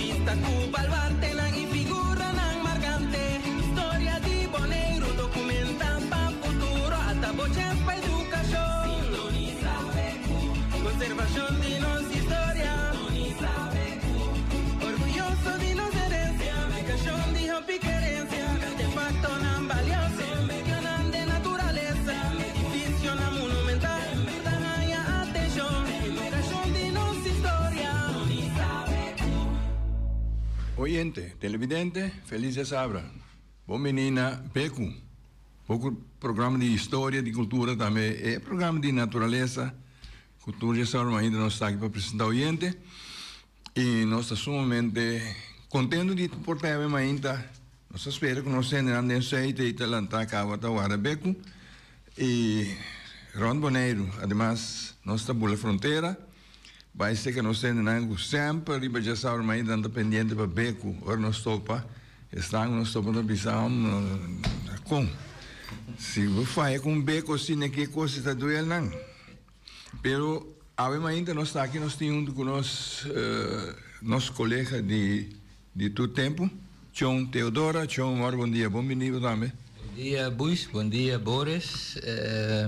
Entrevista ku baluartenan i figuranan markante. Historia di Boneiru dokumentá pa futuro. Ata bo chèns pa edukashon. Sintonisá BQ. Konservashon di nos historia. Sintonisá BQ. Orguyoso di nos herensia. Aplikashon di hopi kerensia. Artefaktonan balioso. Medionan den naturalesa. Edifisionan monumental. Ta haña atenshon. Edukashon di nos historia. Oyente, televidente, felis djasabra. Bon bini na Beku, bo ku programa di historia, di kultura, tambe e programa di naturalesa ku tur djasabra mainta nos ta aki pa presenta oyente. I nos ta sumamente kontentu di por ta awe mainta. Nos ta spera ku nos hendenan den Zuid ei ta lanta kaba ta warda Beku i rònt Boneiru. Ademas nos ta bula frontera. Bai seka nos hendenan ku semper riba djasabra mainta nan ta pendiente pa Beku. Ora nos topa esnan ku nos topa ta bisa kon si bo faya ku un Beku asina ke kos ta duel nan. Pero awe mainta nos ta aki nos tin huntu ku nos nos kolega di di tur tempu, Chon Teodora. Chon, mor bon dia, bon bini bo tambe. Bon dia Buis, bon dia Boris.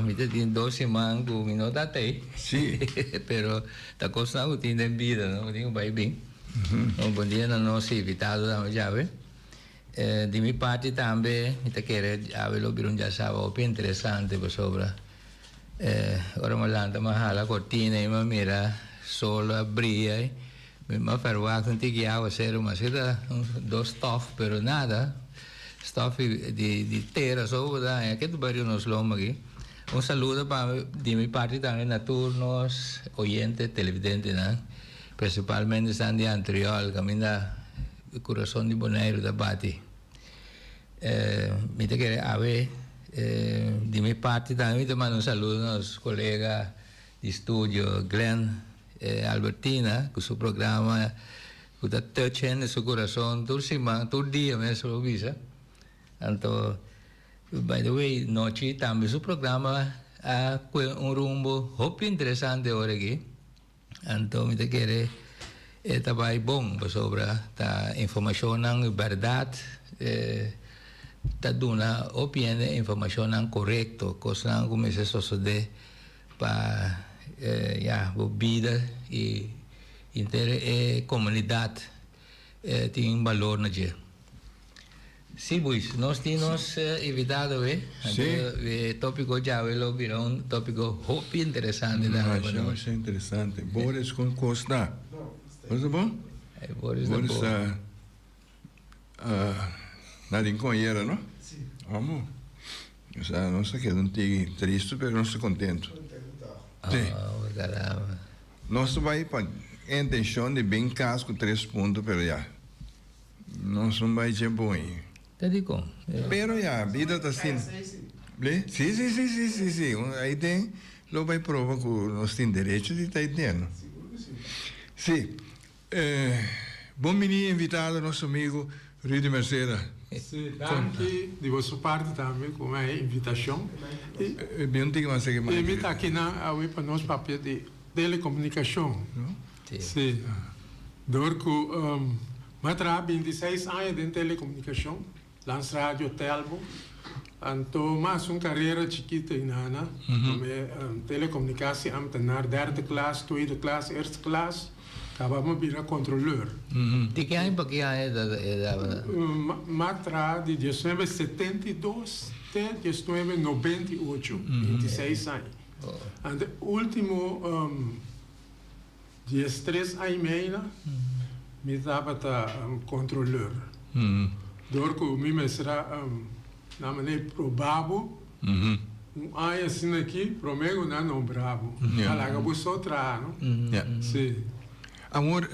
Mi ta tin dos siman ku mi no ta tei. Sí. Pero ta kosnan ku tin den bida, no? Bo tin ku bai bin. Bon dia na nos invitado tambe djawe. Di mi parti tambe mi ta kere djawe lo bira un djasaba hopi interesante pasobra Ora mi a lanta mi a hala cortina y mi a mira sol a bria y mi a verwacht un tiki aguacero maske ta dos stof pero nada stof di tera so bo ta haña ke ta bai riba nos lomba aki. Un saludo pa di mi parti tambe na tur nos oyente televidentenan principalmente esnan di Antriol caminda curason di Boneiru ta bati. Mi ta kere awe di mi parti tambe mi ta manda un saludo na nos colega di studio Glenn Albertina cu su programa cu ta touch hende su curason tur siman tur dia mes lo bisa anto by the way nochi tambe su programa a cue un rumbo hopi interesante ora aki. Anto mi ta kere e ta bai bon pasobra ta informashonnan bèrdat ta duna hopi hende informashonnan korekto, kosnan ku mester sosodé pa ya bo bida i henter e komunidat tin balor na dje. Sí, Buis, nos tin nos invitado awe. Sí. E tópiko djawe lo bira un tópiko hopi interesante tambe pa nos. Masha interesante. Boris, kon kos ta? Kos ta bon? Boris ta bon. Boris ta na Rincon ayera, no? Sí. Amo. Osea, nos ta keda un tiki tristu, pero nos ta kontentu. Kontentu ta. Sí. Oh, caramba. Nos ta bai pa e intenshon di bin kas ku tres punto, pero ya. Nos no bai dje bon ei. Ta dikon? Pero ya, bida ta asina. Ble? Si, si, si, si, si, si. Ahí den lo bai proba ku nos tin derecho di ta ahí den, no? Si. Bon bini invitado nos amigo Rudy Mercera. Si, danki di boso parti tambe ku e invitashon. Bin un tiki mas aki. I mi ta akinan awe pa nos papia di telekomunikashon. Si. Dor ku mi a traha bintiseis aña den telekomunikashon, Lans Radio, Telbo, anto mas un karera chikito inana, prome telekomunikasi ambtenaar derde klas, tweede klas, eerste klas, kaba mi a bira kontroleur. Di ki aña pa ki aña e tabata? Mi a traha di diesnuebe setenta i dos te diesnuebe nobenta i ocho, bintiseis aña. Anto ultimo 13 aña i meina mi tabata kontroleur. Dor ku mi mester a na manera proba bo un aña asina aki prome ku nan nombra bo. A laga bo so traha no. Si. Awor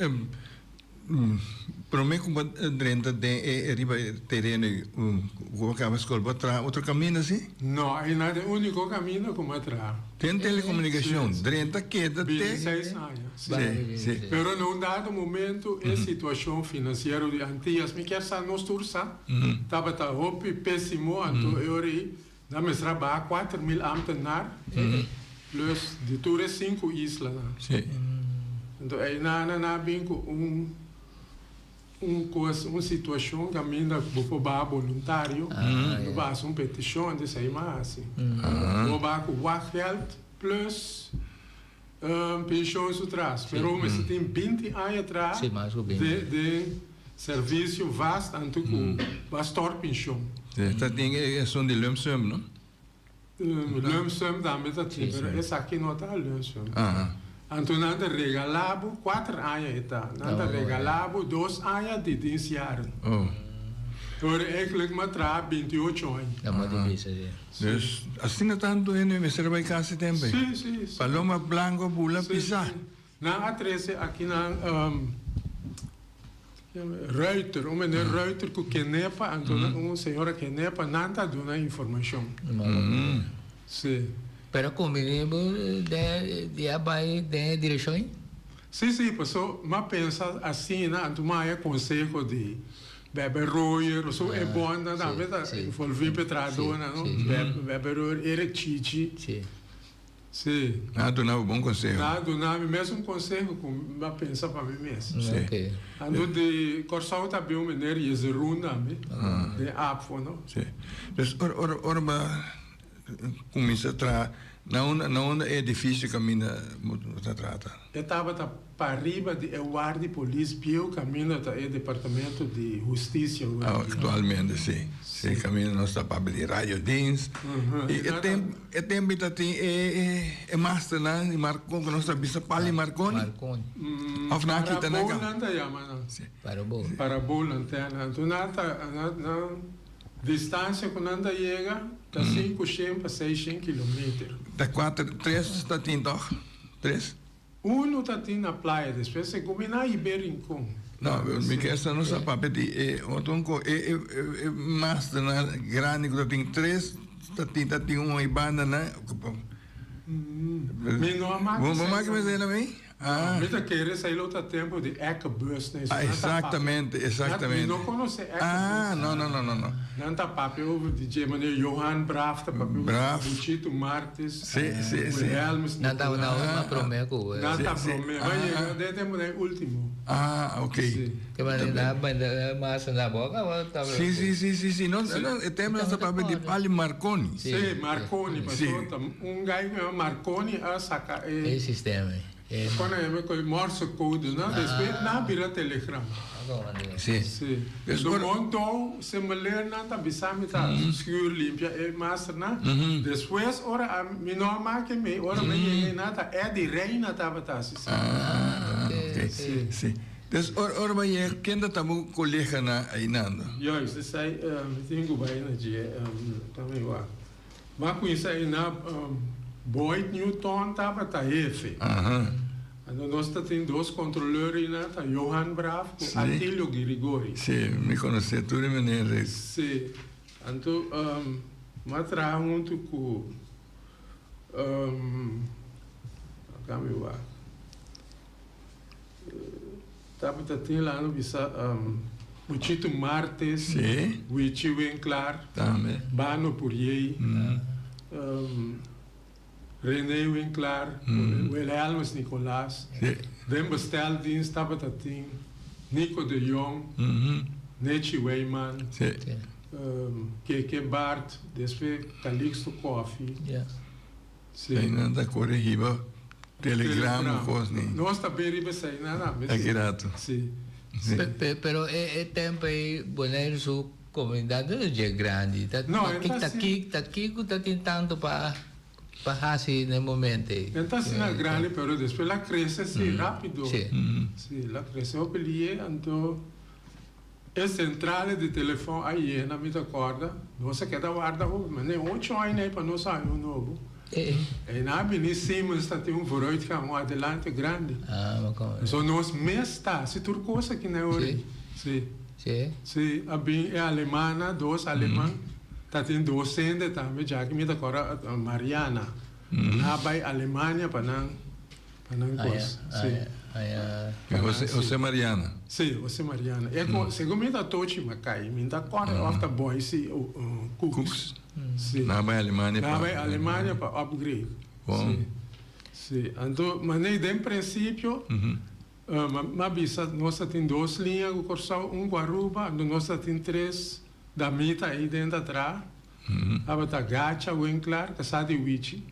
Prome ku bo drenta den e riba e tereno ei ku bo kaba skol, bo a traha otro kaminda si? No, einan ta e uniko kaminda ku mi a traha. Den telekomunikashon, drenta keda te. 26 aña, si. Si. Pero na un dado momento e situashon finansiero di Antias, mi kier sa, nos tur sa, tabata hopi pesimo, anto e ora ei nan mester a baha 4000 ambtenaar plus di tur e sinku islanan. Si. Anto einan nan a bin ku un. Un kos, un situashon kaminda bo por baha boluntario, bo por hasi un petishon, antes ei m'a hasi. Bo baha ku wachtgeld plus penshon su tras, pero bo mester tin 20 aña traha den servisio vast anto ku bo a stort penshon. Ta tin esun di lump sum, no? Lump sum tambe ta tin, pero esaki no ta lump sum. Anto nan ta regala bo, kuater aña e ta, nan ta regala bo dos aña di dienstjaren. Ora eigenlijk m'a traha 28 aña. Ta mo difícil, si. Dus asina tantu hende mester a bai kas e tempu ei. Si, si, si. Paloma blanco bula pisa. Nan a trece aki nan Ruiter, un meneer Ruiter cu Kenepa, anto un señora Kenepa, nan ta duna informacion. Si. Pero cumbini bo di a bay den e direccion ei? Si, si, paso m'a pensa asina, anto m'a haya conseho di Bebe Royer, paso e bonnan tambe ta envolvi p'e trahadornan, no? Bebe Royer, Eric Chichi. Sí. Nan a duna bo bon konseho. Nan a duna mi mesun konseho ku mi a pensa pa mi mes. Sí. Anto di Kòrsou ta bin un meneer Jezerun tambe, den ABVO, no? Sí. Dus ora, ora, ora bo a kuminsá traha, na unda, na unda e edifisio kaminda bo ta traha ta? E tabata pariba di e wardi polis bieu kaminda ta e departamento di hustisia hoy dia. Aktualmente si. Si kaminda nos ta papia di radiodienst. I e tempu e tempu ta tin e e masternan di Marconi ku nos ta bisa Pali Marconi. Marconi. Of nan a kita nan ka. Parabool nan ta yama nan. Si. Parabool. Parabool antena. Anto nan ta nan distansia ku nan ta yega ta 500 pa 600 kilometer. Ta kuater tres ta tin tòg? Tres? Uno ta tin na playa, despues se cume na Ibe Rincon. No, mi ke esta no sa papia di e otro un ko e e e masternan grandi ku ta tin tres ta tin ta tin un banda nan. Mi no a maki Bo maki mester na mi? Ah. Mi ta kere esei lo ta tempo di Ekkebus na esei. Exactamente, exactamente. Mi no conoce Ekkebus. Ah, no, no, no, no, no. Nan ta papia over di dje manera Johan Braaf ta papia over Braaf. Buchito Martis. Sí, sí, sí. Wilhelmus Nan ta una mas prome cu. Nan ta prome. Ma yega den tempo den ultimo. Ah, ok. Sí. Ke manera nan a mas na boca bo ta. Sí, sí, sí, sí, sí. No, no, e tempo nan ta papia di Pali Marconi. Sí, Marconi. Paso ta un guy cu yama Marconi a saca e. E sistema. Kon a yama koe Morse code no? Despues nan a bira telegram. Sí. Sí. Do montou semeleer nan ta bisa mi ta schuur limpia e masternan. Despues ora a mi no a make mi ora mi yega ei nan ta Eddie Reina tabata hasi sa. Ah, ok. Sí. Sí. Des ora ora bo yega ken ta ta bo koleganan einan? Juist, esei mi tin ku bai na dje tambe wak. M'a cuminsa einá Boyd Newton tabata hefe. Anto nos ta tin dos controleur einá, ta Johan Braaf cu Atilio Girigori. Sí, mi conoce tur e meneer ei. Sí. Anto m'a traha hunto cu, laga mi wak, Tabata tin la no bisa Buchito Martes, Wichi Winklaar, Bano Puriey, Rene Winklaar, Wilhelmus Nicolaas. Den besteldienst tabata tin Nico de Jong, Nechi Weyman, Keke Bart, despues Calixto Coffie. Sí. Nan ta kore hiba telegram o kos ni. Nos ta bin riba esei nan tambe. Aki rato. Sí. Sí. Pero e tempo ei Boneiru su komunidat no ta dje grandi. No, e ta asina. Ta kiko ta tin tantu pa pa hasi na e momento ei? E ta asina grandi pero despues el a krese si rapido. Sí. Sí, el a krese hopi lihe anto E sentrale di telefon a yena, mi ta corda. Nos a keda warda hopi, ma ne ocho aña ei pa nos haña un nobo. Einan a bini Siemens ta tin un vooruitgang, un adelante grandi. So nos mes ta haci tur cos aki na e ora ei. Si. Si, a bin e alemana, dos aleman, ta tin dos hende tambe, djaki mi ta corda Mariana. Nan a bay Alemania pa nan. Pa nan kos, si. Jose Mariana. Si, Jose Mariana. E ku, segun mi ta Tochi Makai, mi ta kòrda òf ta Boise Cooks. Si. Nan a bai Alemania pa. Nan a bai Alemania pa upgrade. Bon. Si. Si. Anto, manera den prinsipio. M'a bisa nos ta tin dos liña ku Kòrsou, un ku Aruba, anto nos ta tin tres damita ei den ta traha. Tabata Gacha Winklaar, kasá di Wichi,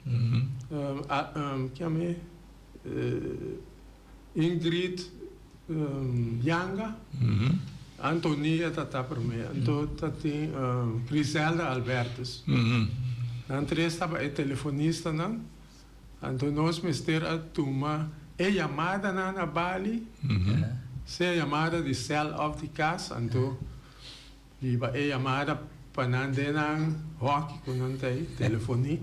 kiami Ingrid Yanga, Antonia ta ta promé, anto ta tin Griselda Albertus. Nan tres tabata e telefonistanan. Anto nos mester a tuma e yamadanan na bali, sea yamada di sèl òf di kas, anto riba e yamada pa nan den nan hòki ku nan ta ei, telefoní.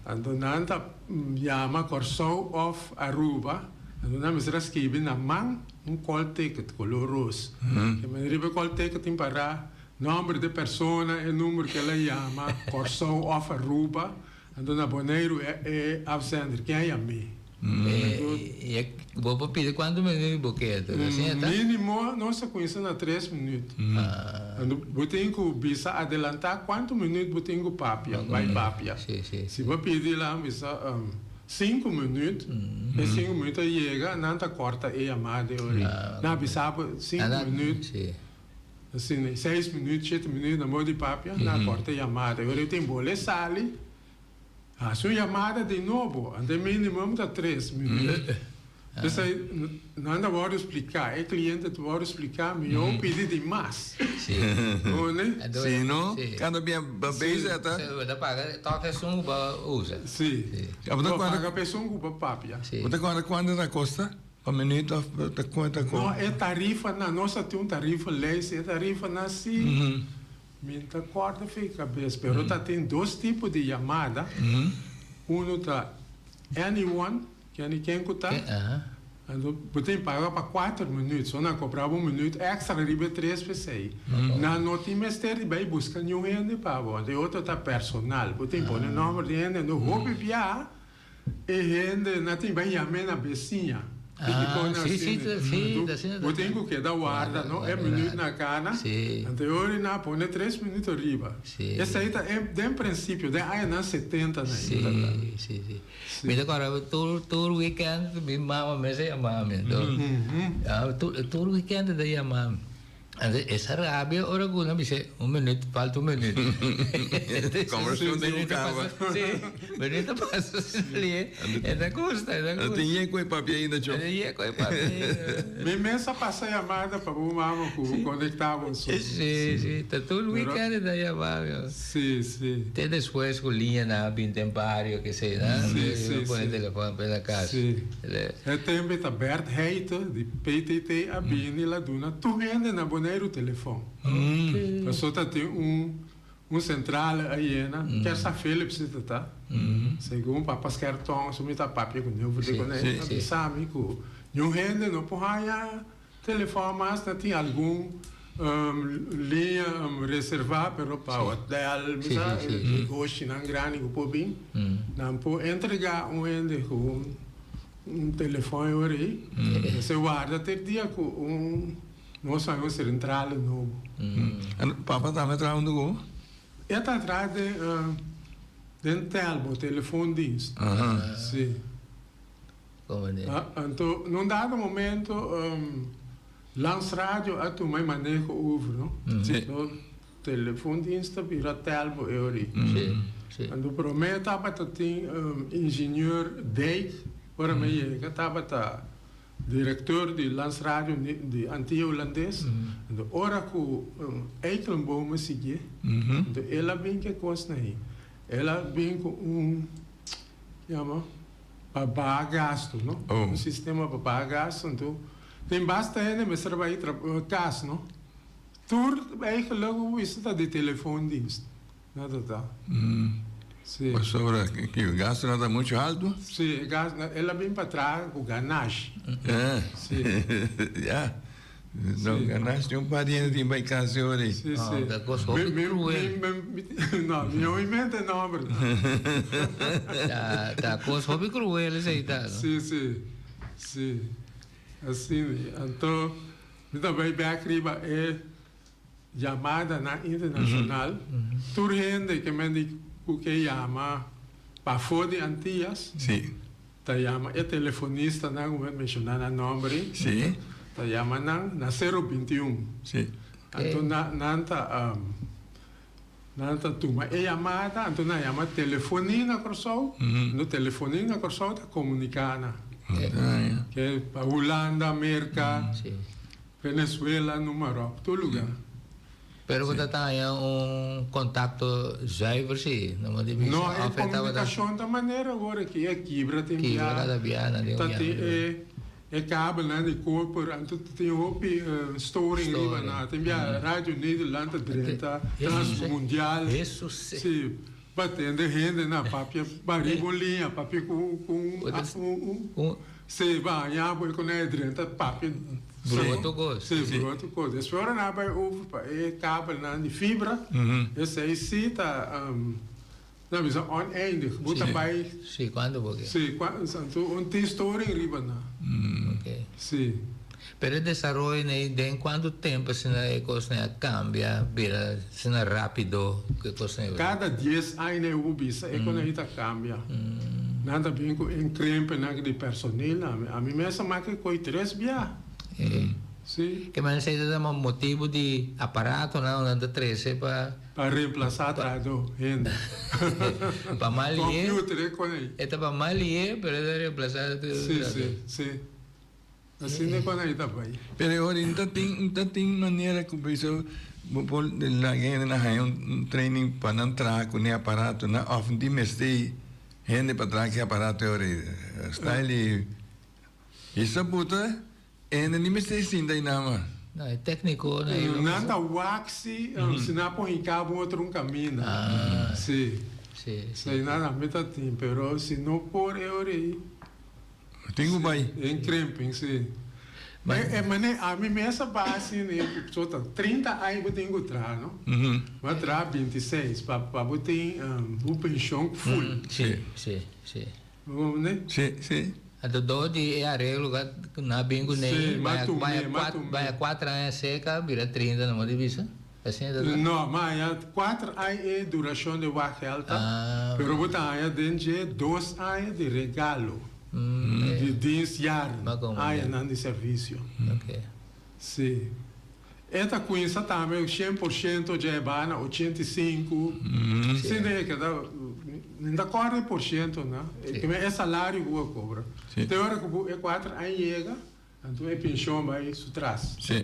Anto nan ta yama Kòrsou òf Aruba, anto nan mester a skibi na man un call ticket kolor ros. Riba e call ticket tin pará nòmber di e persona, e number ku el a yama, Kòrsou òf Aruba. Anto na Boneiru e afzender ken a yam'é? E bo por pidi kuantu minuut bo ke anto? Asina ta? Minimo nos a kuminsa na tres minuut. Anto bo tin ku bisa adelantá kuantu minuut bo tin ku papia, bai papia. Si bo pidi lan bisa sinku minuut, e sinku minuut a yega nan ta kòrta e yamada e ora. Nan a bisa bo sinku minuut. Asina, seis minuut, shete minuut na modo di papia, nan a corta e yamada. E ora e tin bole sali, haci un yamada di nobo, anto e minimum ta tres minuut. P'esei nan ta wordo splica, e cliente ta wordo splica, mihor pidi di mas. Hone? Si no, kada bia ba bezig ta. Si, bo ta paga tok esun ku bo usa. Si, bo paga pa esun ku bo papia. Bo ta corda cuanto ta costa? Pa minuut of ta cuenta con? No, e tarifanan, nos a tin un tarifa lijst, e tarifanan si mi no ta corda fi cabes, pero ta tin dos tipo di yamada, uno ta anyone, ken y ken cu ta, anto bo tin paga pa cuater minuut, so nan cobra bo un minuut extra riba e tres p'esey, nan no tin mester di bay busca niun hende pa bo, anto e otro ta personal, bo tin pone nomber di hende, anto hopi bia. E hende na tin bai yam'é na besiña. Ah, sí, sí, sí, ta asina. Bo tin ku keda warda, no? E minuut na kana, anto e ora nan a pone tres minuut ariba. Esei ta den prinsipio, den añanan setenta na ainda ta. Sí, sí, sí. Mi ta kòrda tur, tur weekend mi mama mes a yama mi. Anto, tur weekend e ta yama mi. Esa rabia ora ku nan bisa un minuut, falta un minuut. Conversacion tin ku kaba. Si, minuut a pasa asina e ta gusta, e ta gusta. Tin ye ku e papia ainda cho. Tin ye ku e papia ainda. Mi mes a pasa yamada pa bo mama ku bo konekta bo so. Si, si, ta tur weekend e ta yama mi. Si, si. Te despues ku liñanan a bin den bario kesei nan, Si, si, si. pone telefon pa na kas. Si. E tembe ta Bert Heite di PTT a bini la duna tur hende na Boneiru telefon. Paso ta tin un un centrale ayena, kier sa Philips si ta ta. Segun papa Skerton su mi ta papia ku Nieuwe di Boneiru a bisa mi ku niun hende no por haña telefon mas, ta tin algun liña reserva pero pa hotel mi sa negoshinan grandi ku por bin nan por entrega un hende ku un telefon e ora ei mester warda te dia ku un nos haña un sentrale nobo. Papa tambe traha huntu ku bo? E ta traha den Telbo, telefoondienst. Si. Anto na un dado momento Landsradio a tuma e maneho over, no? So telefoondienst a bira Telbo e ora ei. Anto prome tabata tin ingenieur Dijk, ora mi a yega tabata directeur di Landsradio di Antia Hulandes. Anto ora ku Eikelenboom a sigui, anto el a bin ku e kosnan ei. El a bin ku un, yama? Pa baha gastu, no? Un sistema pa baha gastu. Anto tin basta hende mester bai kas, no? Tur eigenlijk bo bisa ta di telefoondienst. No ta ta. Si. Pasobra ki gastunan ta muchu haltu? Si, e gastunan. El a bin pa traha ku ganashi. Si. Ya. No, ganashi tin un par di hende tin bai kas e ora ei. Si, si. Ta kos hopi kruel. No, mi no inventa e nomber. Ta kos hopi kruel esei ta, no? Si, si. Si. Asina. Anto, mi ta bai bek riba e yamadanan internashonal. Tur hende ke men di ku ke yama pafó di Antias. Si. Ta yama e telefonistanan ku mi a menshoná nan nòmber ei. Sí. Ta yama nan na sero bintiun. Sí. Anto nan nan ta nan ta tuma e yamada, anto nan yama telefonie na Kòrsou. Anto telefonie na Kòrsou ta komuniká nan. Ke pa Hulanda, Merka, Venezuela, noem maar op, tur lugá. Pero bo ta taña un contacto zuiver si, no mo di bisa. No, e comunicacion ta manera awor aki e kibra tin bia. Kibra cada bia na den Ta tin e e kabelnan di koper anto ta tin hopi storing riba nan. Tin bia Radio Nederland ta drenta, Transmundial. Hesus. Si, batende hende nan papia bariba un liña, papia ku ku un un. Si baña bo e con e drenta papia. Broto cos. Si, broto cos. Despues ora nan a bay over pa e kabelnan di fibra, esey si ta, nan bisa oneindig. Bo ta bay. Si, cuanto bo ke. Si, anto un tin storing riba nan. Ok. Si. Pero e desaroyo nei den cuanto tempo asina e cosnan a cambia, bira asina rapido cu e cosnan ei? Cada dies aña ei bo bisa e con ei ta cambia. Nan ta bin cu incrempenan di personeel. Ami mes a maka e coi tres bia. Si. Ke manera esei ta dama motibu di aparatonan cu nan ta trece pa. Pa reemplasa trahador, hende. Pa mal lié. Computer e con ei. E ta pa mal lié pero e ta reemplasa trahador. Si, si, si. Asina e con ei ta bai. Pero e ora no ta tin, no ta tin manera cu bisa bo por laga hende nan haña un training pa nan traha cu ne aparatonan of no tin mester hende pa traha cu e aparato e ora ei. Style di hisa buta hende ni mester sinta einan mas. No, e tecnico na ei. Nan ta wak si, si nan a pon hinca bo otro un caminda. Si. Si, si. Einan tambe ta tin, pero si no por e ora ei. Tin ku bai. Den krimping, si. E e mane ami mes a basi ne so ta 30 aña bo tin ku traha no. Bo a traha 26 pa pa bo tin bo penshon full. Si, si, si. Bo comprende? Si, si. Anto dor di e areglo ku a nan a bin kuné Si, ma tum'é, baya ma tum'é. baya kuater aña seka bira 30 no mo di bisa. Asina ta ta? No, ma haña kuater aña e durashon di wachtgeld ta, pero bo ta haña den dje dos aña di regalo di dienstjaren, añanan di servisio. Si. E ta kuinsa tambe 100% dje e baha na 85, sin den e keda, no ta kòrda e por shento na, e salario ku bo a kobra. Te ora ku bo e kuater aña yega. Anto e penshon bai su tras. Sí.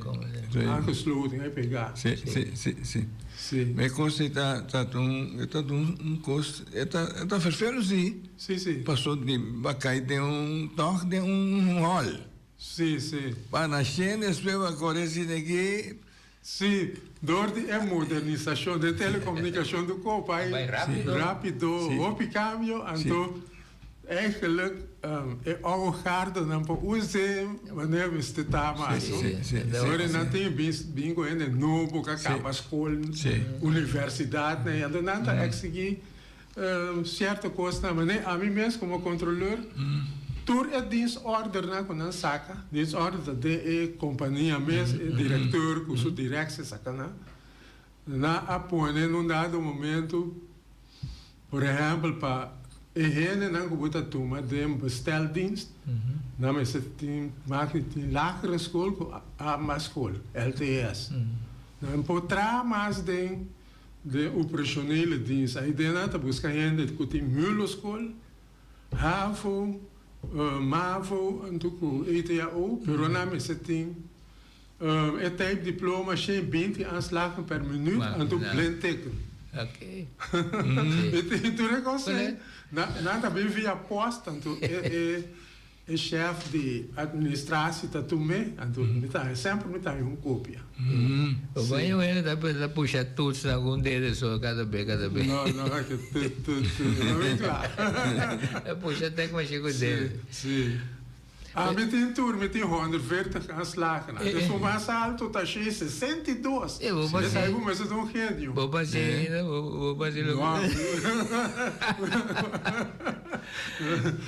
Aangesloten, e pegá. Sí, sí, sí, sí. Sí. Ma e kos ei ta, ta un, e ta un, un kos, e ta, e ta ferfelu sí. Sí, sí. Paso di bo a kai den un, tòg den un hòl. Sí, sí. Pa na shen despues bo a kore asina aki. Sí, dor di e modernisashon den telekomunikashon di kopa ei rápido, hopi kambio, anto eigenlijk e oude gardenan por us'é manera mester ta mas, no? Ora nan tin bin ku hende nobo ku a kaba skol, universidatnan, anto nan ta eksigí Cierto cosnan, mane ami mes como controleur, tur e dienstordernan cu nan saca, dienstorder ta den e compania mes, e directeur cu su directie saca nan, nan a pone en un dado momento, por ehempel pa e hendenan cu bo ta tuma den besteldienst, nan mester tin mag di tin lagere school cu a school, LTS. Nan por traha mas den. Den operationele dienst aydenan ta buska hende ku tin mulo-skol, havo, mavo anto ku ETAO, pero nan mester tin e type diploma 120 aanslagen per minuut anto blindteken. E tin tur e kos ei. Nan ta bin via post anto e E chef di administratie ta tum'é, anto mi ta haña, semper mi ta haña un kopia. Bo baña un hende ta pusha toets na algun dedo so kada be, kada be. No, no, ke tut, tut, tut, no mi kla. Ta pusha tek mashi ku dedo. Si, si. Ami tin tur, mi tin 140 aanslagen. Anto su mas alto ta 662. E bo Esei bo mester ta un genio. Bo pas'é ainda, bo pas'é loke. No.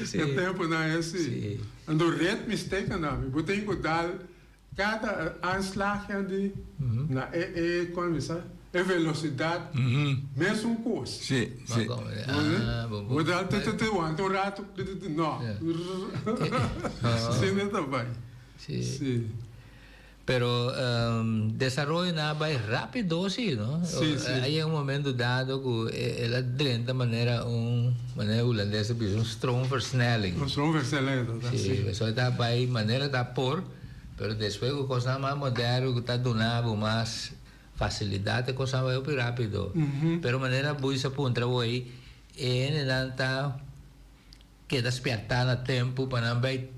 E tempunan e asi. Anto red mistake nan mi. Bo tin ku dal kada aanslag di na e e kon mi sa? E velosidat mesun kos. Sí, sí. Ah, bon, bon. Bo ta te te te wanta un rato, te te te no. Asina ta bai. Sí. Sí. Pero desaroyo nan a bai rápido sí, no? Sí, sí. A yega un momento dado ku el a drenta manera un, manera hulandes ta bisa, un stroomversnelling. Un stroomversnelling ta ta, sí. Sí, pasobra ta bai manera ta por, pero despues ku kosnan mas moderno ku ta duna bo mas Facilidad e cosnan bai hopi rapido. Pero manera Buis a puntra bo ei, e hendenan ta keda spierta na tempo pa nan bai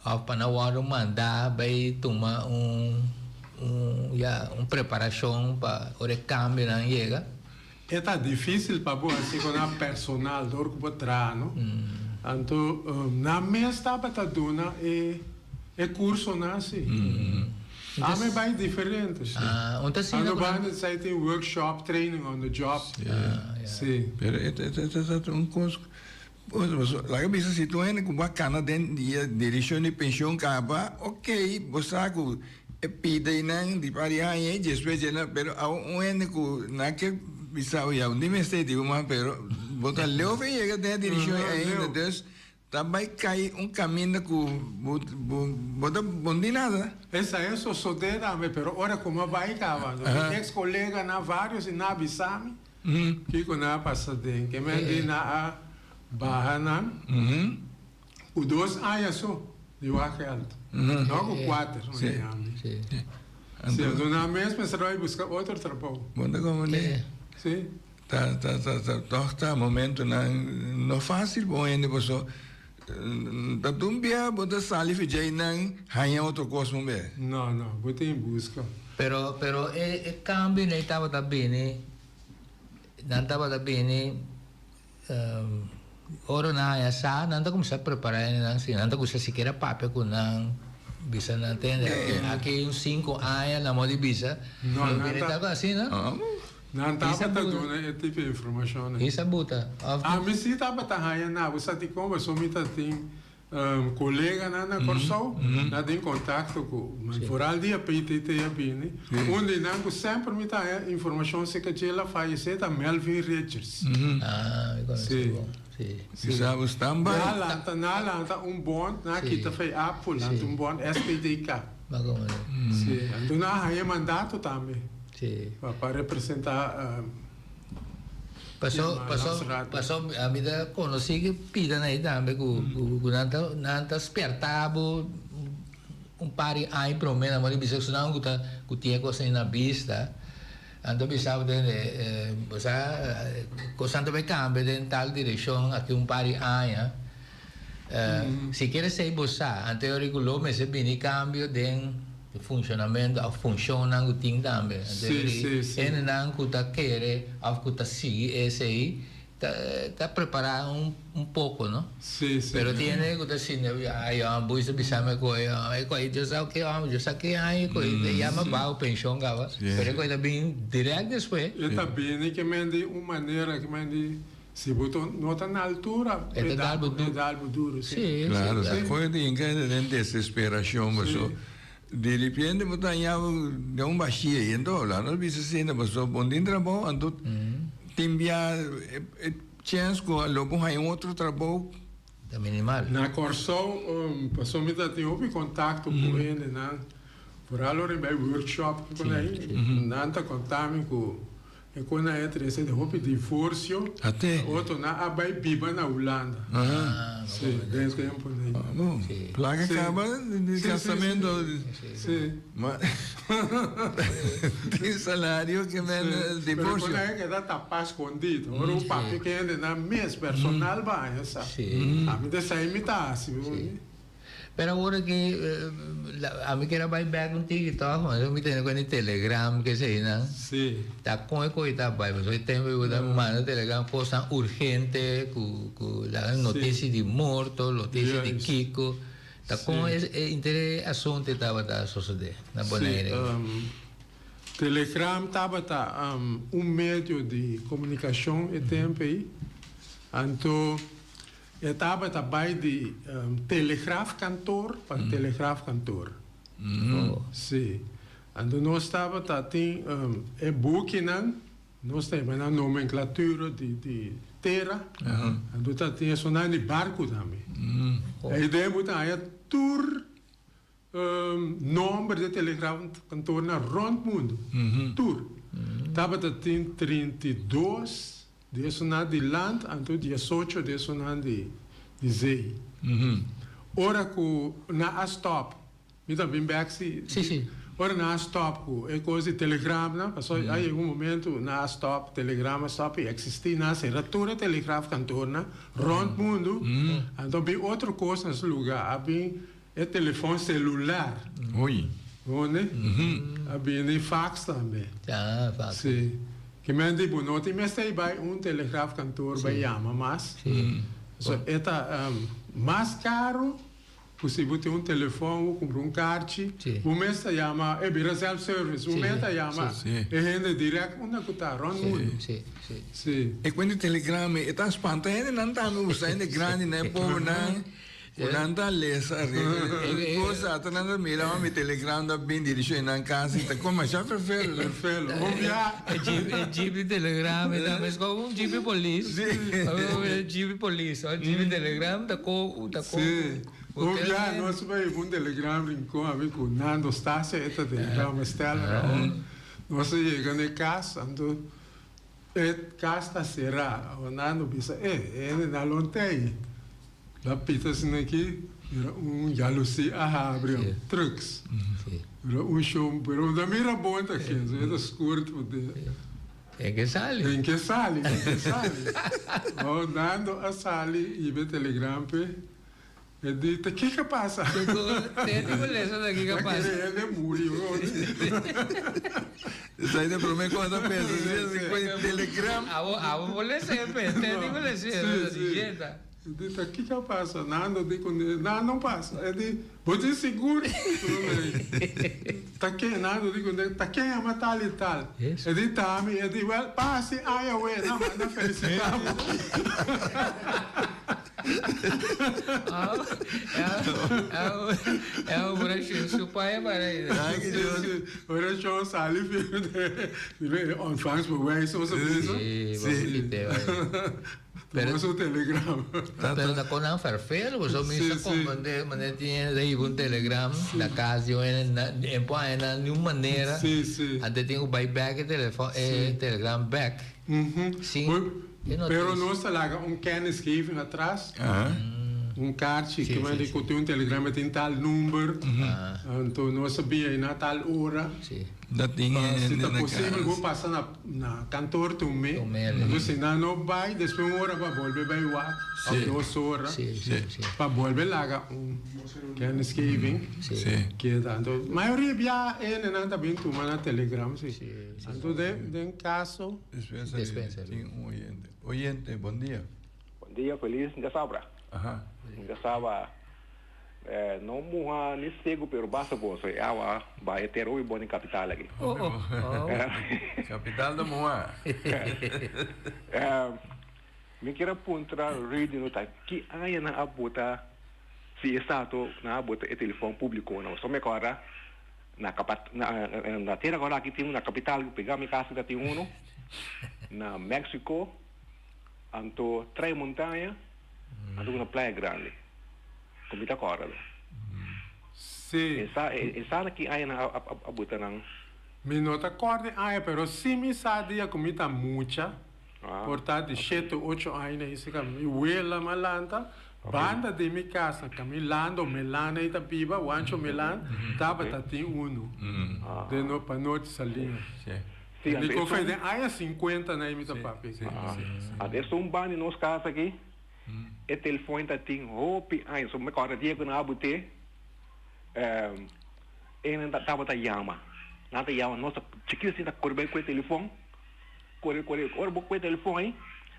of pa nan wordo manda bai tuma un un ya un preparacion pa ora e cambionan yega. E ta dificil pa bo haci cu nan personal dor cu bo traha no. Anto nan mes tabata duna e e cursonan asi. Ami bai diferente si. Anto banda di esai tin workshop, training on the job. Si. Pero e ta un cos, laga bisa si tur hende cu bo a cana den direccion di pension caba, ok, bo sa cu e pida einan di par di aña ei despues dje pero awo un hende cu nan ke bisa bo ya bo ni mester di bo man pero bo ta leu fe yega den e direccion ei ainda dus ta bay cay un caminda cu bo bo ta bon di nada. Esei a sosode tambe pero ora cu mi a bay caba mi ex coleganan varios i nan a bisa mi kico nan a pasa den ke men di nan a baha nan cu dos aña so. Di wak geld. No ku kuater, mi. Si, anto nan mes mester bai buska otro trabou. Bo ta komprendé? Si. Ta, ta, ta, ta, tòg ta momentunan no fásil pa un hende paso ta tur un bia bo ta sali for djei nan haña otro kos un bes. No, no, bo tin buska. Pero, pero e, e kambio nei tabata bini, nan tabata bini. Ora nan haña sa, nan ta kuminsá prepará hende nan si nan ta gusta sikiera papia ku nan, bisa nan tende aki un sinku aña nan mor di bisa, No, lo nan bini ta ta asina. Nan tabata duna e tipo di informashon ei. Hisa buta. Ami si tabata haña na bo sa dikon pasobra mi ta tin Koleganan na Kòrsou na den kontakto ku mi. Foral dia PTT a bini, un di nan ku semper mi ta haña informashon serka dje el a fayesé ta Melvin Richards. Ah, mi konosé bon. Si. Si sa bo stan bai. Na lanta, na lanta un bond, na kita fei Apple, lanta un bond SPDK. Bo a konosé. Si, anto nan a haña mandato tambe. Si. Pa representá. Paso, paso, paso ami ta conoci ki pida na tambe cu cu nan ta nan ta sperta bo un par di aña prome nan por bisa cu nan cu ta cu tin e cos ahi na bista nan ta bisa bo tende bo sa cosnan ta bay cambia den tal direccion aki un par di aña sikiera esey bo sa anto e ora cu lo mester bini cambio den Funshonamentu òf funshonnan ku tin tambe. Hendenan ku ta kere òf ku ta sigui esei ta ta prepará un un poko no. Pero tin hende ku ta sinti ay hòmber boei ta bisa mi ku e koe Dios sa ke hòmber Dios sa ke aña ku e yama baho penshon kaba pero e koe ta bin dirèk despues. E ta bini ke men di un manera ke men di si bo no ta na altura e ta dal bo duru. Sí, Claro, ta koe di inca den desesperacion paso di repente bo ta haña bo den un bashia y enton la nos bisa asina paso bo no tin trabou anto tin bia e chens cu lo bo haña un otro trabou. Ta minimal. Na Kòrsou paso mi ta tin hopi kontakto ku hendenan foral ora mi bai workshop ku nan nan ta konta mi ku E kon a e trese den hopi divorsio, otronan a bai biba na Hulanda. Sí, den tempo nei. Placa caba di casamento. Sí. Ma tin salario ke men divorsio. Pero kon a e keda tapa scondido. Ora un papia ke hendenan mes personal baña sa. Ami ta esei mi ta hasi. Pero awor aki ami kier a bai bek un tiki tòg, ma mi tene kuenta di telegram keseinan. Sí. Ta kon e koe ta bai, pasobra e tempu bo ta manda telegram kosnan urgente ku ku laga notisia di morto, notisia di kiko. Ta kon e inter e asuntu tabata sosodé na Bonaire? Sí, telegram tabata un medio di komunikashon e tempu ei. Anto E tabata bai di telegraafkantoor pa telegraafkantoor. Sí. Anto nos tabata tin e bukinan, nos ta yama nan nomenklatura di di tera, anto ta tin esunnan di barku tambe. E idea bo ta haña tur nomber di e telegraafkantoornan rònt mundu, tur. Tabata tin 32 di esunnan di land, anto 18 di esunnan di zee. Ora ku nan a stòp. Mi ta bin bek si. Si, si. Ora nan a stop ku e kos di telegramnan, pasobra a yega un momento nan a stop, telegram a stop di eksistí, nan a sera tur e telegrafkantornan rònt mundu, anto bin otro kos na su lugá, a bin e telefòn selular. Oei. Hondi? A bini fax tambe. Ah, fax. Si. Ki men di bo no tin mester di bai un telegrafkantor bai yama mas. Si. So e ta mas karu. Ku si bo tin un telefòn bo kumpra un karchi, bo mes ta yama, e bira self service, bo mes ta yama e hende dirèkt unda ku ta, rònt mundu. Si. E kuenta di telegram e ta spanta hendenan tambe, bo sa hende grandinan, e pobernan ku nan ta lesa riba kos ata nan ta mira mi telegram ta bin dirishon nan kas i ta kon masha ferfelo. Ferfelo. Un bia. E jeep di telegram e ta mes komo un jeep di polis. E jeep di polis o jeep di telegram ta ko ta ko. Si. Un bia nos bai un telegram Rincon abi ku Nando Stasia e ta telegram Stella Raul. Nos a yega na e kas anto e kas ta será. Awor Nando bisa e e hende nan lo ntei. La pita asina aki mira un jalusí a habri un trucks. Mira un show pero no ta mira bon ta ken so e ta skur tur dia. En ke sali. En ke sali, en ke sali. Oh Nando a sali hiba e telegram p'e. E di ta kiko a pasa? Te di bo lesa ta kiko a pasa. Ta kere hende muri hoor. Esai ta prome cosa ta pensa si es cu e telegram. Abo abo por lesa e pe te di bo lesa e ta di jeta. E di ta kiko a pasa? Nando di cu nada no pasa. E di bo tin sigur? Ta ken? Nando di cu ta ken a mata tal y tal? E di ta ami. E di wel pasi aña we na manda felicita bo. Ora shon sali firme ontvangstbewijs nos a bisa. Tuma su telegram. Pero ta con nan ferfero, bo mi sa comprende manera tin hende ta hiba un telegram na cas di un hende en por haña nan niun manera antes tin cu bay bek e telefon e telegram bek sin Pero nos ta laga un kennisgeving atras, un karchi ki manda ku tin un telegram e tin tal number, anto nos ta bin ei na tal ora. Si ta posibel bo pasa na kantoor te un me, anto si nan no bai despues un ora pa bolbe bai wak òf dos ora pa bolbe laga un kennisgeving keda. Anto mayoria bia hendenan ta bin tuma na telegram si. Anto den kaso. Despensa tin un oyente. Oyente, bon dia. Bon dia, feliz djasabra. Aha. Djasabra no muha ni segu pero basta boso e awa ba e tera hopi bon den capital aki. Oh oh. Capital ta muha. Mi kier a puntra Rudy no ta ki aña nan a bota si e sato nan a bota e telefon publico nan. Pasobra mi acorda Na na tera ku aki tin un, na kapital pega mi kas ta tin unu, na Mexico, anto Tres Montaña, anto ku na Playa Grande, ku mi ta kòrda lo. Sí. E sa e sa na ki aña nan a buta nan? Mi no ta kòrda e aña, pero sí mi sa dia ku mi ta mucha, por ta di shete, ocho aña na esei, mi wela mi a lanta, Banda di mi casa Camilando Melan ei ta biba, Wancho Melan, tabata tin unu den no pa Norte Saliña. Mi kofe den aña 50 na ei mi ta papia aki. Anto esun banda di nos casa aki e telefon ta tin hopi aña, so mi kòrda dia ku nan a but'é e nan tabata yama, nan ta yama nos ta chikito asina ta kore bai ku e telefon. Kore kore ora bo kue telefon ei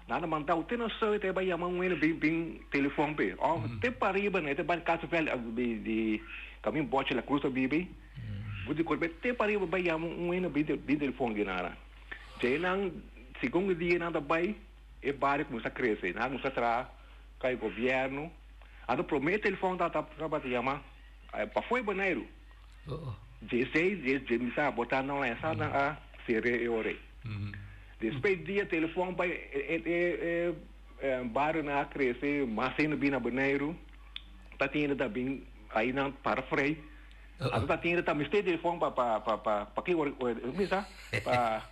nan ta manda bo te na suite e bai yama un hende bin bin telefon p'e of te pariba nan e ta bai casa vèldi di kamin Bochi la Cruz ta biba ei bo di kore bai te pariba bai yama un hende bin bin telefon di nan djei nan segun e dia nan ta bai e bario kuminsá krese nan a kuminsá traha kai gobièrnu anto promé telefon ta tabata yama pafó e Boneiru. 16, dje mi sa bota nan la sa nan a sere e ore. Despues dia telefon bai e e bario nan a krese mas hende bin na Boneiru ta tin hende ta bin ai nan para frei. Anto ta tin hende ta mester telefon pa pa pa pa pa ki ora mi sa pa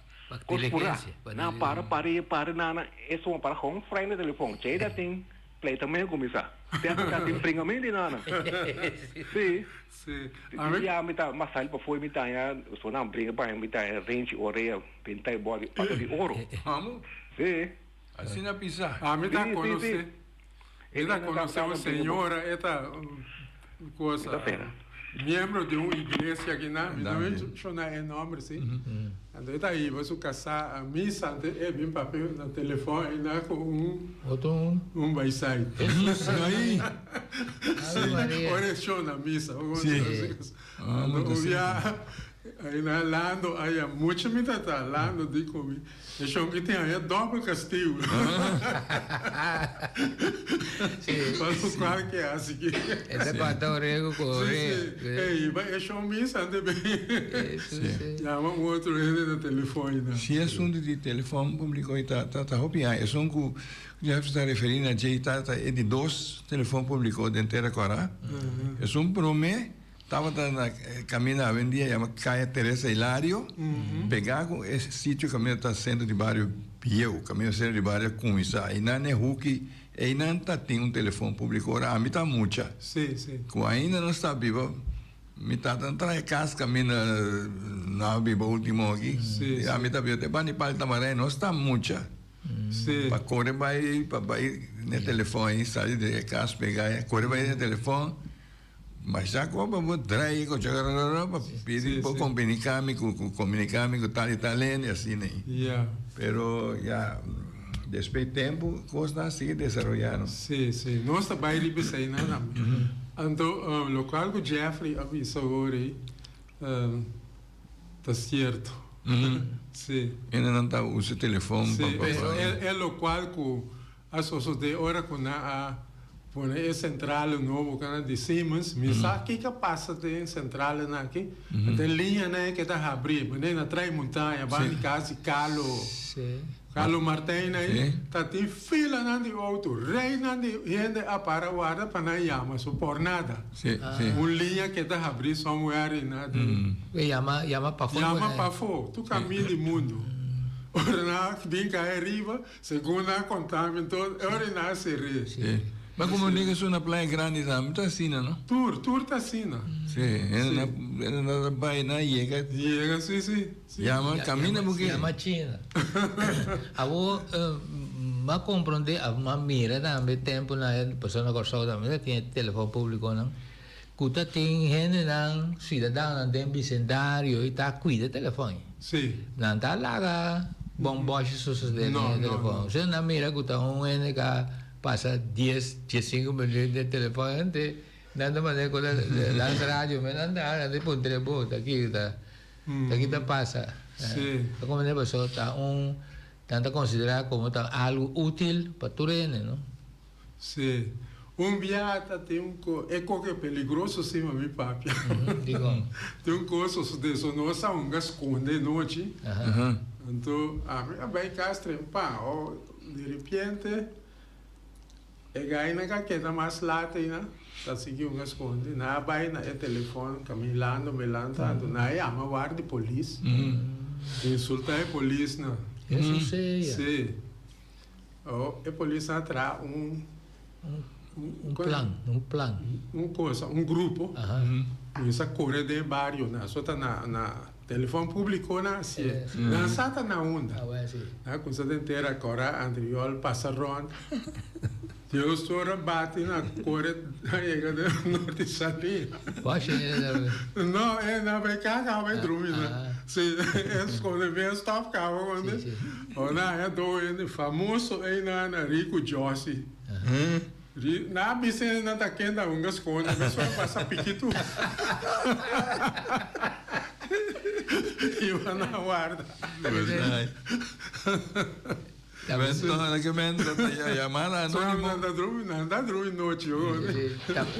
kos purá. Nan para para para nan nan eso para gewoon frei na telefon. Chei ta tin pleitamento kuminsá. Te ata ta tin bringamento di nan. Sí. Sí. Di dia mi ta mas sali pafó i mi ta haña so nan bringa pa mi ta haña renchi orea pinta e bòdi pata di oro. Amo? Sí. Asina pisa. Ami ta konosé, mi ta konosé un señora e ta cosa miembro di un iglesia akinan, mi no menshoná e nomber sí. Anto e ta hiba su kasá a misa anto e bin papia na telefòn einan ku un Otro un. Un baisait. Jesus. Ahí. Ave Maria. Ora e shon na misa. Sí. Ah, Anto mucho un sí. bia einan Lando aya mucha mi tata Lando di ku mi e shon ki tin aya dòbel kastigu. Sí. Pa lokual ke hasi ki. E ta kòrta orego ku Sí, orea. sí. E hiba e shon misa antes bin Jesus. Sí. yama un otro hende na telefòn einan. Si asuntu di telefòn públiko ei ta ta hopi aña. Esun ku Jeff ta referí na dje ta ta e di dos telefòn públiko den Tera Kòrá. Esun promé tabata na kaminda awendia yama Kaya Teresa Hilario, pegá ku e sitio kaminda ta sentro di bario bieu, kaminda sentro di bario a kuminsá. Einan e huki einan ta tin un telefòn públiko. Ora ami ta mucha ku ainda no sta biba. Mi tata no traha e cas caminda nan a biba ultimo aki. Ami ta biba te banda di Pal Tamarijn, nos ta mucha. Pa core bay, pa bay n'e telefon ahi, sali di e cas pega e, core bay n'e telefon, masha cu pa bo draai e coche pa pidi por comunica mi cu, comunica mi cu tal y tal hende, asina ahi. Pero ya despues di tempo cosnan a sigui desaroya no. Sí, sí. Nos ta bai riba eseinan tambe. Anto lokual ku Jeffrey a bisa awor ei ta sierto. Sí. Hendenan ta usa telefon pa Sí, e e lokual ku a sosodé ora ku nan a pone e sentrale nobo kana di Siemens, mi sa kiko a pasa den sentralenan aki, anto e liñanan ei keda habrí, manera na Trai Montaña, banda di kas di Carlo. Carlo Martijn ei ta tin filanan di auto, rijnan di hende a para warda pa nan yama so por nada. Un liña ke ta habri somewhere i na di. E yama yama pafó. Yama pafó, tur kamin di mundu. Ora nan a bin kai ariba, segun nan a konta mi anto e ora nan a ser'é. Ma como nega su na Playa Grande tambe ta asina no? Tur, tur ta asina. Sí, hende nan ta bai nan yega. Yega, sí, sí. Yama camina bo ke. Yama China. Awor m'a comprende of m'a mira tambe tempo na e persona Kòrsou tambe ta tin e telefòn públikonan ku ta tin hendenan siudadanonan den bisendario i ta kuida e telefòn. Sí. Nan ta laga bòmbòshi sosodé den e telefòn. Si nan mira ku ta un hende ka pasa dies, diesinku minüt den e telefòn hende nan ta manera ku nan radio men nan ta nan ta puntra bo ta kiko ta. Ta ki ta pasa? Sí. Ta como ne paso ta un nan ta considera como ta algo útil pa tur hende, no? Sí. Un bia ta tin un co e coke peligroso si ma mi papia. Dicon? Tin un cos sosode so nos a hunga sconde nochi. Anto ami a bay cas trempa o di repente. E gainan ka keda mas lat einan ta sigui un escondi. Nan a bai na e telefon caminlando mi lanta anto nan a yama war di polis. Insulta e polisnan. Eso sea. Si. Oh, e polisnan a traha un Un plan, un plan. Un cosa, un grupo. Cuminsa core den e barionan. So ta na na telefon publiconan hacié. Nan sa ta na unda. Nan a cuminsa den tera cora Andriol pasa rond. Dios tur a bati nan core nan yega den norte sali. No, e nan bay caca bay drumi nan. Si, e sconde bien stop caba cuando. Ora nan a do hende famoso eynan na Rico Jossy. Nan a bisa e nan ta kenda hunga skonde, mesora pasa pikitu. Iba na warda. Ke men yamada anónimo. Nan ta drumi, nan ta drumi nochi hoor.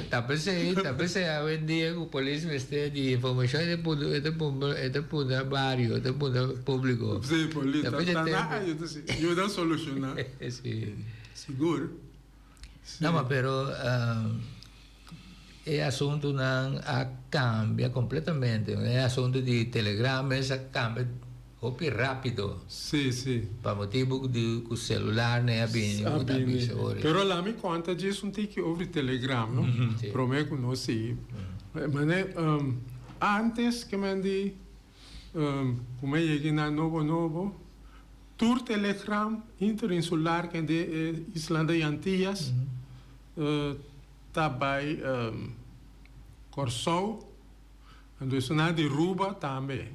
Ta p'esei, ta p'esei awendia ku polis mester di informashon e ta puntra, e ta puntra, e ta puntra bario, e ta puntra públiko. Sí, polis ta ta na ayuda sí, yuda solushoná. Sí. Sigur. No, ma pero e asuntunan a kambia kompletamente. E asuntu di telegram mes a kambia hopi rápido. Sí, sí. Pa motibu di ku selularnan a bini A ku ta bini. bisa ora. Pero laat mi konta djis un tiki over di telegram, no? Sí. Promé ku nos sigui. Mane, antes ke men di ku mi a yega na Nobo Nobo, Tur telegram interinsular ken den e isla di Antillas ta bai Kòrsou, anto esunnan di Ruba tambe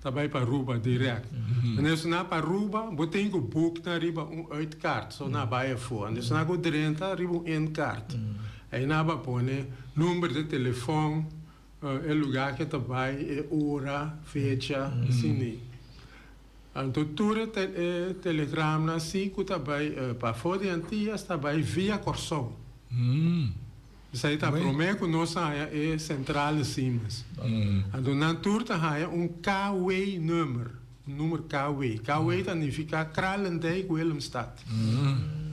ta bai pa Ruba dirèkt. Anto esunnan pa Ruba bo tin ku boek nan riba un uitkaart, so nan a bai afó. Anto esunnan ku drenta riba un inkaart. Ei nan a pone number di telefòn, e lugá ke ta bai, e ora, fecha, asina. Anto tur e e telegramnan si ku ta bai pafó di Antias ta bai via Kòrsou. Esei ta promé ku nos haña e sentral di Siemens. Anto nan tur ta haña un KW-nummer, un nummer KW. KW ta nifiká Kralendijk Willemstad.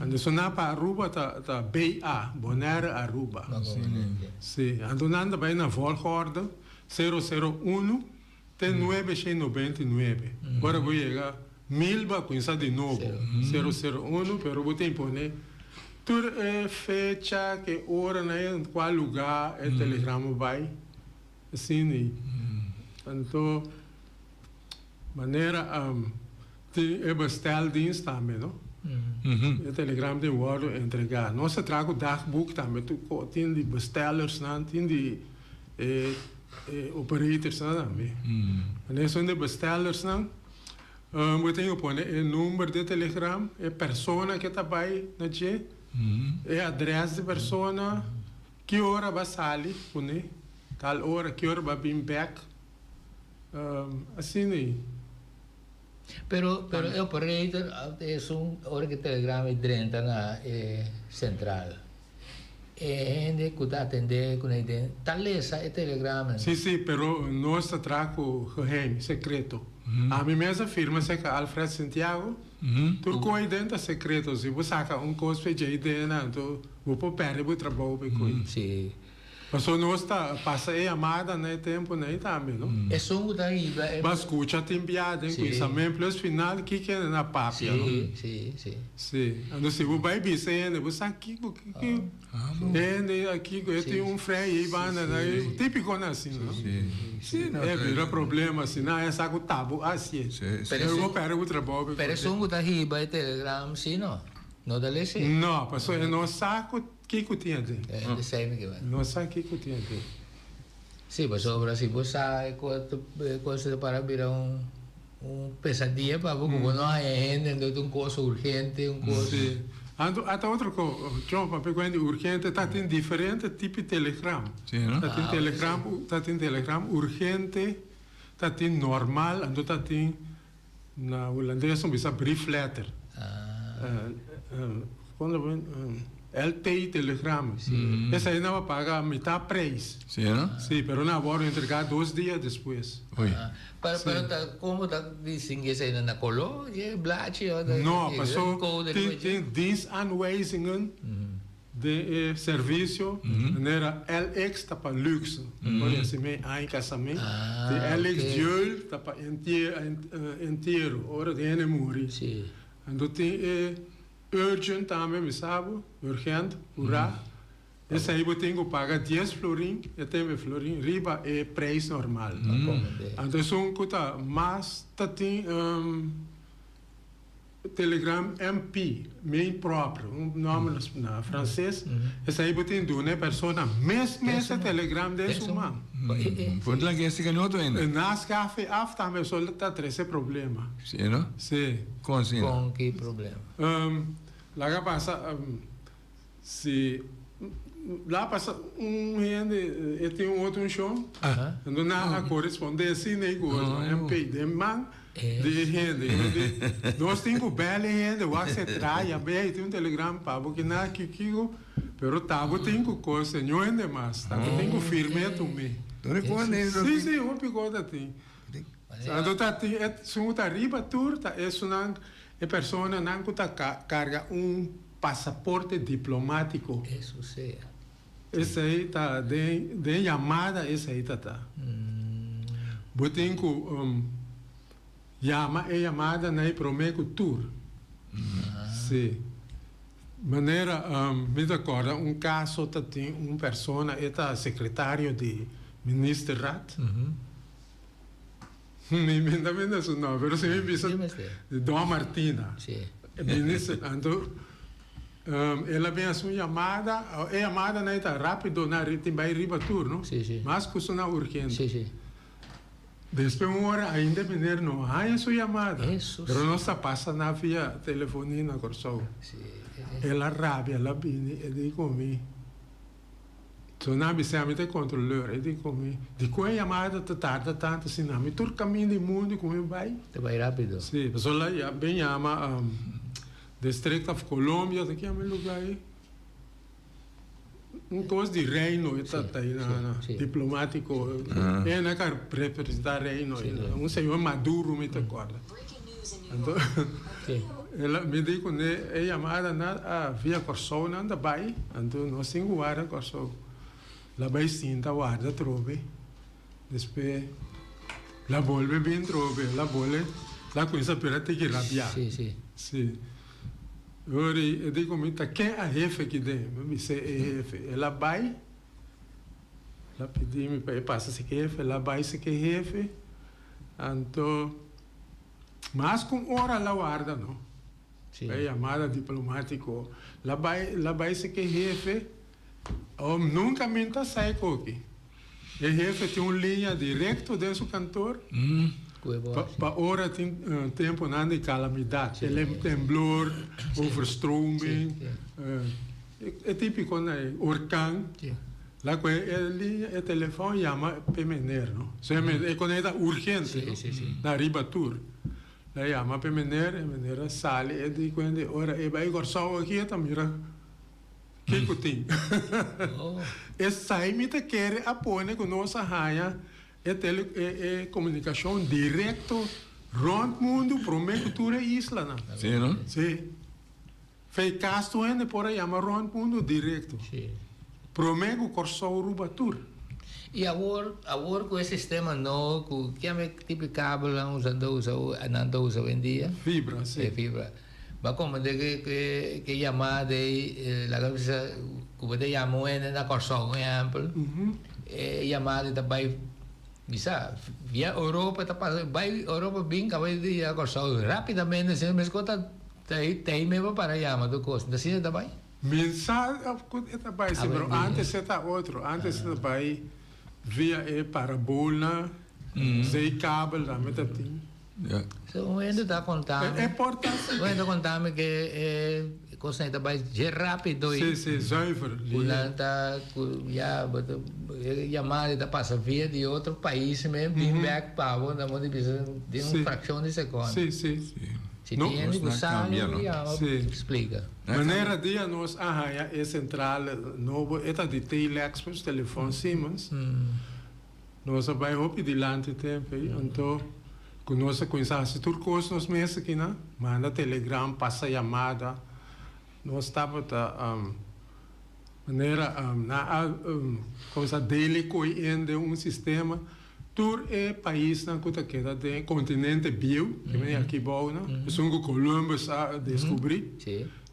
Anto so nan pa Aruba ta ta BA, Bonaire Aruba. Si, anto nan ta bai na volgorde, 001. Te nuebe shen nobenta i nuebe. Ora bo yega mil bo a cuminsa di nobo, sero sero uno, pero bo tin pone tur e fecha, ke oranan i en cua luga e telegrama bay, asina ei. Anto manera tin e besteldienst tambe no, e telegram tin wordo entrega. Nos ta traha cu dagboek tambe, tin di bestellersnan, tin di e e operatorsnan tambe. Wanneer son de bestellersnan, bo tin ku pone e number di telegram, e persona ke ta bai na dje, e adres di persona, ki ora ba sali kuné, tal ora, ki ora ba bin bèk, asina ei. Pero, pero e operator esun ora ku e telegram e drenta na e sentral. E hende ku ta atendé ku nan den ta lesa e telegramnan. Sí, sí, pero nos ta traha ku geheim, sekreto. Ami mes a firma serka Alfred Santiago, tur kos ei den ta sekreto. Si bo saka un kos fe djei den, anto bo por pèrdè bo trabou p'e koi. Sí. Pasobra nos ta pasa e yamada na e temponan ei tambe, no? Esun ku ta riba e. Bo a skucha tin bia den kuinsamen plus final kiko hende na papia, no? Sí, sí, sí. Sí, anto si bo bai bisa hende, bo sa kiko, kiko hende a kiko, e tin un frei ei banda, típiconan asina, no? Sí, sí. E bira problema asina, e sa ku ta bo hacié. Sí, sí. Pero bo perde bo trabou. Pero esun ku ta hiba e telegram, sí, no? No ta lesa? No, pasobra e no sa ku. Kiko tin aden? Esei mi ke bai. No sa kiko tin aden. Sí, pasobra si bo sa e kos ta para bira un un pesadia pa bo ku bo no haña hende enton ta un kos urgente, un kos. Sí. Anto ata otro kos, John, papia ku hende urgente ta tin diferente tipo di telegram. Sí, no? Ta tin telegram, ta tin telegram urgente, ta tin normal, anto ta tin na hulandes nan bisa briefletter. Kon ta pone? LT telegram. Esei nan a paga mitad prijs. Sí, no? Sí, pero nan a wòrdu entregá dos dia despues. Oei. Pero, pero ta komo ta distinguí esei nan na koló dje blachi òf No, paso tin tin dienstaanwijzingen den e servisio manera LX ta pa luxe, ora hasi mei aña kasa mei. Tin LX duel ta pa entiero, ora di hende muri. Anto tin e urgent tambe mi sa bo, urgent, ura. Esei bo tin ku paga dies florin, e tembe florin riba e prijs normal. Anto esun ku ta mas ta tin Telegram MP, main propre, un nomber na frances, esei bo tin duna e persona mes mes e telegram den su man. Por la ke esei no ta ainda. Na schaaf e af tambe so ta trece problema. Si no? Si. Con asina? Con ki problema? Laga pasa si. La pasa un hende e tin un otro unshon, anto nan a korespondé asina ei ku otro MP den man di e hende. Nos tin ku bèl e hende wak si e traha be ei tin un telegram pa bo kina kiko, pero ta bo tin ku kos e niun hende mas, ta bo tin ku firm'é tumé. Sí, sí, hopi kos ta tin. Anto ta tin esun ku ta riba tur ta esunnan e personanan ku ta karga un pasaporte diplomátiko. Eso sea. Esei ta den den yamada esei ta ta. Bo tin ku yama e yamada na e promé ku tur. Sí. Manera mi ta kòrda un kaso ta tin un persona e ta sekretario di ministerraad. Mi mi ta mende su nomber, pero si mi bisa Don Martina. Minister, anto el a bin haci un yamada, e yamada nan ta rapido, nan tin bay riba tur, no? Mas cu su nan urgente. Despues un ora ainda e meneer no haya su yamada, pero nos ta pasa nan via telefonia na Corsou. El a rabia, el a bini, e di cu mi. So nan a bisa mi ta e controleur, e di cu mi, dicon e yamada ta tarda tanto asina? Mi tur caminda di mundo cu mi bay. Ta bay rapido. Si, pasobra la ya bin yama District of Columbia, ta kiami lugar ey? Un cos di reino e ta ta na diplomatico, e na ka representa reino, un señor Maduro mi ta corda. Anto el mi di ku ne e yamada na a via Kòrsou nan ta bai, anto nos tin ku warda Kòrsou. La bai sinta warda atrobe, despues la bolbe bin trobe, la bole la kuminsa pera tiki rabia. Si. Ora e di ku mi ta ken a hefe aki den? Mi bis'é e hefe. El a bai, el a pidi mi pa e pasa seki hefe, el a bai seki hefe, anto. Mas ku un ora la warda no. E yamada diplomátiko la bai la bai seke hefe om nunka min ta sai koki. E hefe tin un liña direkto den su kantor pa ora tin temponan di kalamidat, temblor, overstroming, e tipikonan ei, orkan. La ku e liña e telefòn yama p'e mener no. So e e koné ta urgente no. Na riba tur. La yama p'e mener, e mener a sali e di kuende ora e bai Kòrsou aki e ta mira kiko tin. Esei mi ta kere a pone ku nos a haña e tele e e komunikashon direkto rònt mundu promé ku tur e islanan. Sí no? Sí. Fei kas tur hende por a yama rònt mundu direkto. Promé ku Kòrsou ruba tur. I awor, awor ku e sistema nobo ku kiami tipo di kabel nan usa nan ta usa nan ta usa oyendia? Fibra, si. E fibra. Bo a komprendé ku ku e yamada ei laga bisa ku bo ta yama un hende na Kòrsou un ehèmpel, e yamada ei ta bai bisa via Europa ta pasa bai Europa bin kaba di yega Kòrsou rápidamente asina meskos ta Tei me bo para yama tur kos. Nta asina ta bai? Mi sa ku e ta bai si, pero antes e ta otro. Antes e ta bai via e paraboolnan, zeekabel tambe ta tin. So un hende ta konta mi. E por ta si. Un hende ta konta mi ke e kosnan ei ta bai dje rapido i. Si, si, zuiver. Ku nan ta, ku ya bo ta e yamada ta pasa via di otro pais mes bin bek pa bo, nan bo ta bisa den un frakshon di sekondo. Si, si. Si tin hende ku sa lo yama splika. Manera dia nos a haña e sentral nobo e ta di Telex pues telefon Siemens. Nos a bai hopi dilanti tempu ei anto ku nos a kuminsá hasi tur kos nos mes akinan, manda telegram, pasa yamada. Nos tabata manera nan a kuminsá dele koe in den un sistema. Tur e paisnan ku ta keda den e kontinente bieu, ke meni aki bou no, esun ku Columbus a deskubrí,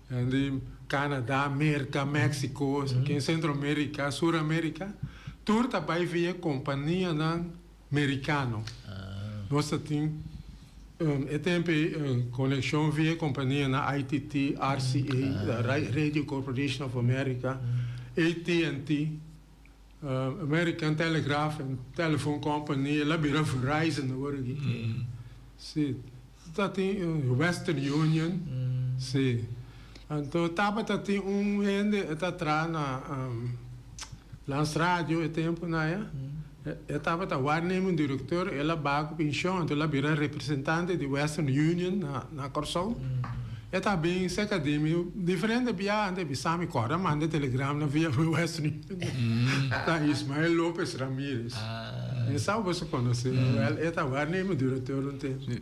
di Canada, Merka, Mexico, aki den Sentro Amerika, Sur Amerika, tur ta bai via kompanianan merikano. Nos ta tin e tempu ei konekshon via e kompanianan ITT, RCA, Radio Corporation of America, AT&T. American Telegraph and Telephone Company, el a bira Verizon awor aki. Si, ta tin Western Union, si. Anto tabata tin un hende e ta traha na Lans Radio e tempunan aya. E tabata waarnemend directeur, el a baha ku penshon, anto el a bira representante di Western Union na Kòrsou. E ta bin serka di mi diferente biaha antes bisa mi kòrda manda e telegram nan via Western Union. Ta Ismael Lopez Ramirez. Mi sa ku boso konosé, wèl e ta waarnemend directeur un tempu.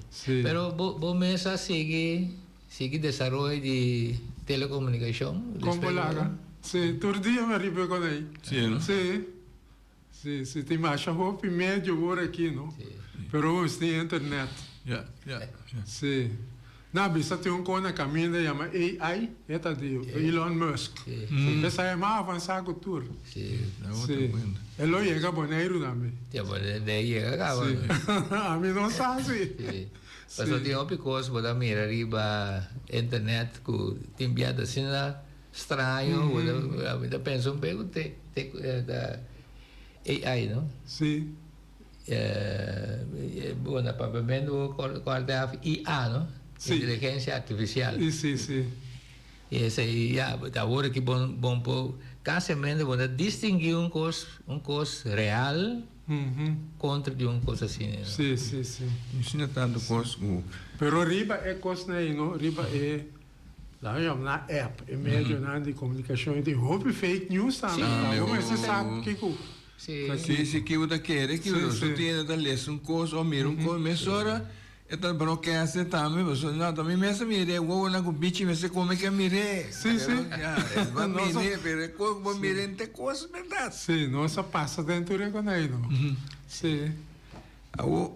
Sí. Pero bo mes a sigui sigui desaroyo di telecomunicacion? Con bo laga? Sí, tur dia mi riba con ei. Sí, no? Sí. Sí, sí, tin masha hopi medio awor aki, no? Sí. Pero nos tin internet. Ja, ja, ja. Sí. Na bisa tin un con na caminda yama AI, e ta di Elon Musk. Sí. Esei e mas avansa cu tur. Sí. Sí. E lo yega Boneiru tambe. Ja, bo de yega caba. Sí. Ami no sa si. Sí. Pasobra tin hopi cos bo ta mira riba internet cu tin bia ta asina straño, bo ta, ami ta pensa un poco te, te, ta AI, no? Sí. Bueno, papiamento bo corta af IA, no? Sí. Inteligencia artificial. Sí, sí, sí. Y esey ya, awor aki bon bon por casimente bo ta distingui un cos, un cos real contra di un cos asina, no? Sí, sí, sí. Asina tanto cos cu. Pero riba e cosnan ey, no, riba e, laga yama nan app, e medionan di comunicacion, tin hopi fake news tambe. Sí. Bo mester sa kico. Sí. Sí, sí, kico ta kere, kico Sí, ta. sí. Su tienda ta lesa un cos o mira un cos mesora. E ta brokese tambe pasobra no ta mi mes a mir'é wowonan ku bichi mester kome ke mir'é. Sí, sí. Pero ya, e ba Nos a- mir'é, pero e kos ku bo mir'é no ta e kos bèrdat. Sí, nos a pasa den tur e konei no. Sí. Awor,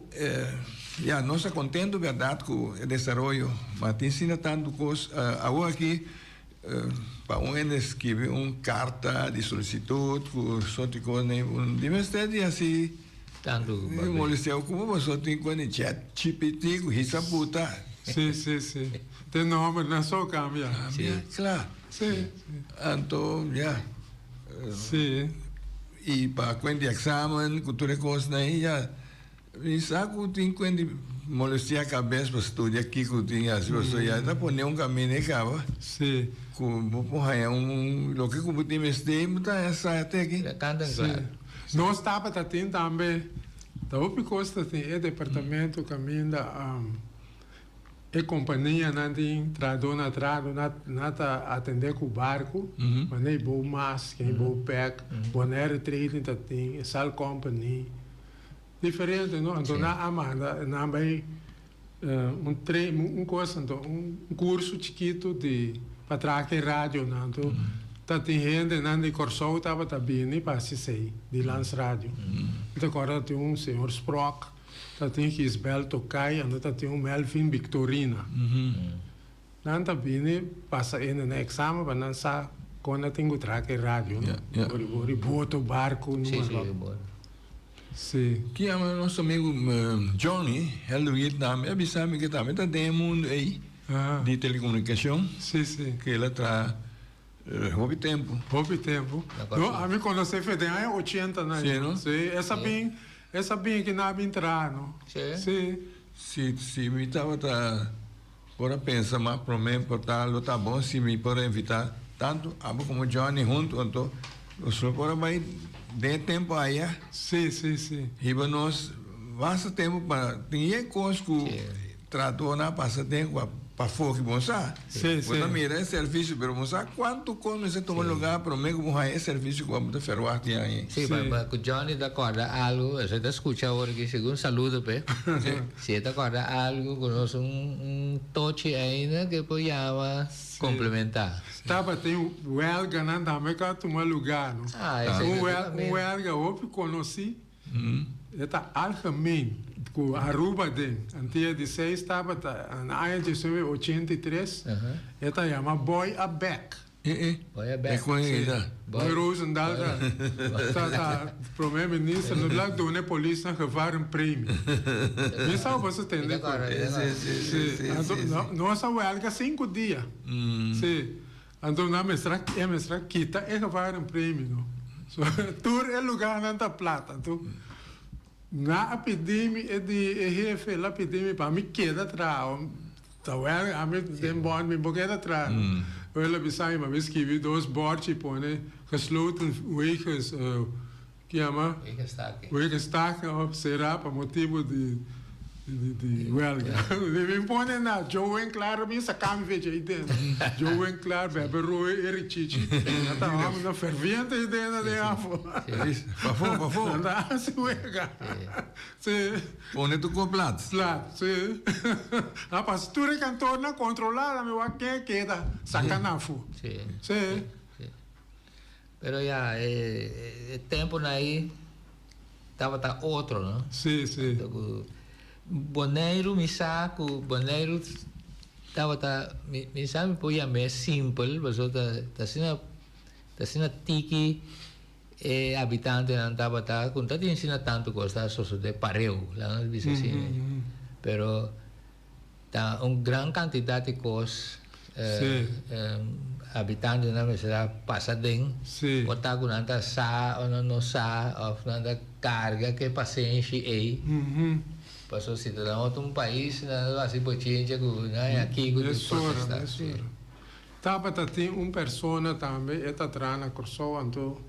ya, nos ta kontentu bèrdat ku e desaroyo, ma tin asina tantu kos. Awor aki pa un hende skibi un karta di solisitut ku sorti kos, di mester di hasi. Tantu ku Mi molestia ku bo pasobra tin ku ni chat GPT ku hisa puta. Sí, sí, sí. Te nombernan so cambia. Cambia, kla. Sí, sí. Anto, ya. Sí. I pa kuent di examen ku tur e kosnan ei, ya. Mi sa ku tin kuen di molestia kabes pa studia kiko tin hasi pasobra ya ta pone un kaminda ei kaba. Sí. Ku bo por haña un loke ku bo tin mester bo ta haña sa te aki. Ya kanta en kla. Nos tabata tin tambe, ta hopi kos ta tin e departamento kaminda e kompanianan tin trahadó na trahadó na ta atendé ku barku, manera e bou mas, ken e bou pèk, Bonaire Trading ta tin, e Sal Company, diferente no, anto nan a manda nan bai un un kos anto un kurso chikitu di pa traha ku e radionan anto ta tin hendenan di Kòrsou tabata bini pa hasi esei di Lans Radio mi ta kòrda ta tin un señor Sprok ta tin Gisbel Tokay anto ta tin un Melvin Victorina nan ta bini pasa hende nan eksamen pa nan sa kon nan tin ku traha ku e radio ori boto barku numa. Sí. Ki yama nos amigu Johnny, el di Vietnam, e a bisa mi ke tambe ta den e mundu ei di telekomunikashon. Sí, sí. Ke el a traha hopi tempu. Hopi tempu. No, ami konosé fe den aña ochenta nan. Sí, no? Sí, e sa bin, e sa bin ki nan a bin traha, no? Sí. Sí. Si, si mi tabata por a pensa mas promé por ta lo ta bon si mi por a invitá tantu abo komo Johnny huntu anto nos lo por a bai den e tempu aya. Sí, sí, sí. Hiba nos basta tempu pa tin yen kos ku tratonan a pasa den ku a pafó ki bo sa. Sí, Bo ta sí. mira e servisio pero bo sa kuantu kos mester tuma lugá promé ku bo haña e servisio ku abo ta ferwagt di haña. Sí, pa ku Johnny ta kòrda algu, esei ta skucha awor aki, segun saludo p'e. Si e ta kòrda algu ku nos un tochi ainda ke por yama komplementá. Tabatin wèlganan tambe ku a tuma lugá, no? Ah, esei Un ta wèl tambe. un wèlga hopi konosí, e ta algemeen, ku Aruba den. Antia di seis tabata na aña 1983, e ta yama Boy a Bek. E e. Boy a bek. E kon e ta. Boy Rozendal ta ta ta prome minister no la duna e polisnan gevaar un premie. Mi sa bo sa tende ku. Si si si si Anto si. nos a welga sinku dia. Si. Anto nan mester a e mester a kita e gevaar un premie no. So tur e lugarnan ta plat anto nan a pidi mi e di e hefe el a pidi mi pa mi keda traha. Ta wèl, ami den bònt mi bo keda traha. El a bisa mi, mi skibi dos bòrchi pone gesloten wegens, ki yama? Wegenstaking. Wegenstaking òf será pa motibu di di wèlga. Mi bin pone na Joe Winklaar a bin saka mi fecha ei den. Joe Winklaar, Bebe Roy, Eric Chichi. Nan ta hòmbernan ferviente ei den den afo. Pafó, pafó. Nan ta hasi wega. Sí. Pone tu ko plat. Plat, sí. A pas tur e kantornan kontrolá nan mi wak ken keda saka nan afó. Sí. Sí. Sí. Pero ya, e temponan ei tabata otro, no? Sí, sí. Anto ku Boneiru mi sa ku Boneiru tabata, mi mi sa mi por yam'é simpel, pasobra ta asina ta asina tiki. E habitantenan tabata ku no ta tin asina tantu kos ta sosodé pareu, laga nos bisa asina. Pero ta un gran kantidat di kos habitantenan mester a pasa den, por ta ku nan ta sa òf nan no sa òf nan ta karga ku e pasenshi ei. Pasobra si ta na otro un pais nan lo hasi bochincha ku nan aki ku tin protesta. Tabata tin un persona tambe e ta traha na Kòrsou anto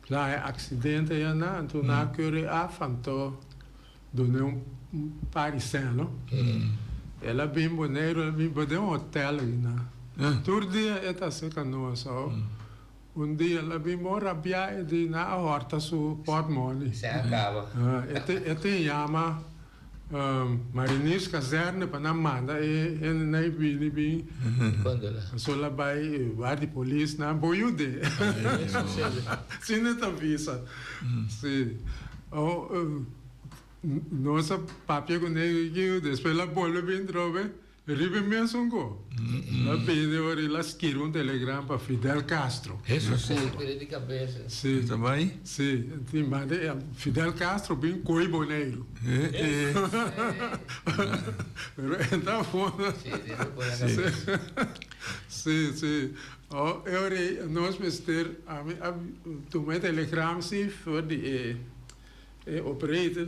la e aksidente ya na anto nan a kere af anto dun'e un par di sèn no. El a bin Boneiru el a bin den un hotel ayina tur dia e ta aserka nos un dia el a bin bon rabia e di nan a hòrta su pòtmòni. Sèn a kaba. E tin yama. Marinierskazerne pa nan manda e hendenan ei bini bin so la bai war di polis nan bo yude asina ta bisa si nos a papia cune despues la bolbe bin trobe. Riba e mesun ku a bini ora el a skirbi un telegram pa Fidel Castro. Hesus si kere di kabesa. Si. Ta bai? Si. Tin manda Fidel Castro bin koi Boneiru. Pero e ta fondo. Si, tin ku pone kabesa. Si, si. Oh, e ora ei nos mester, ami a tuma e telegram si for di e. E operator,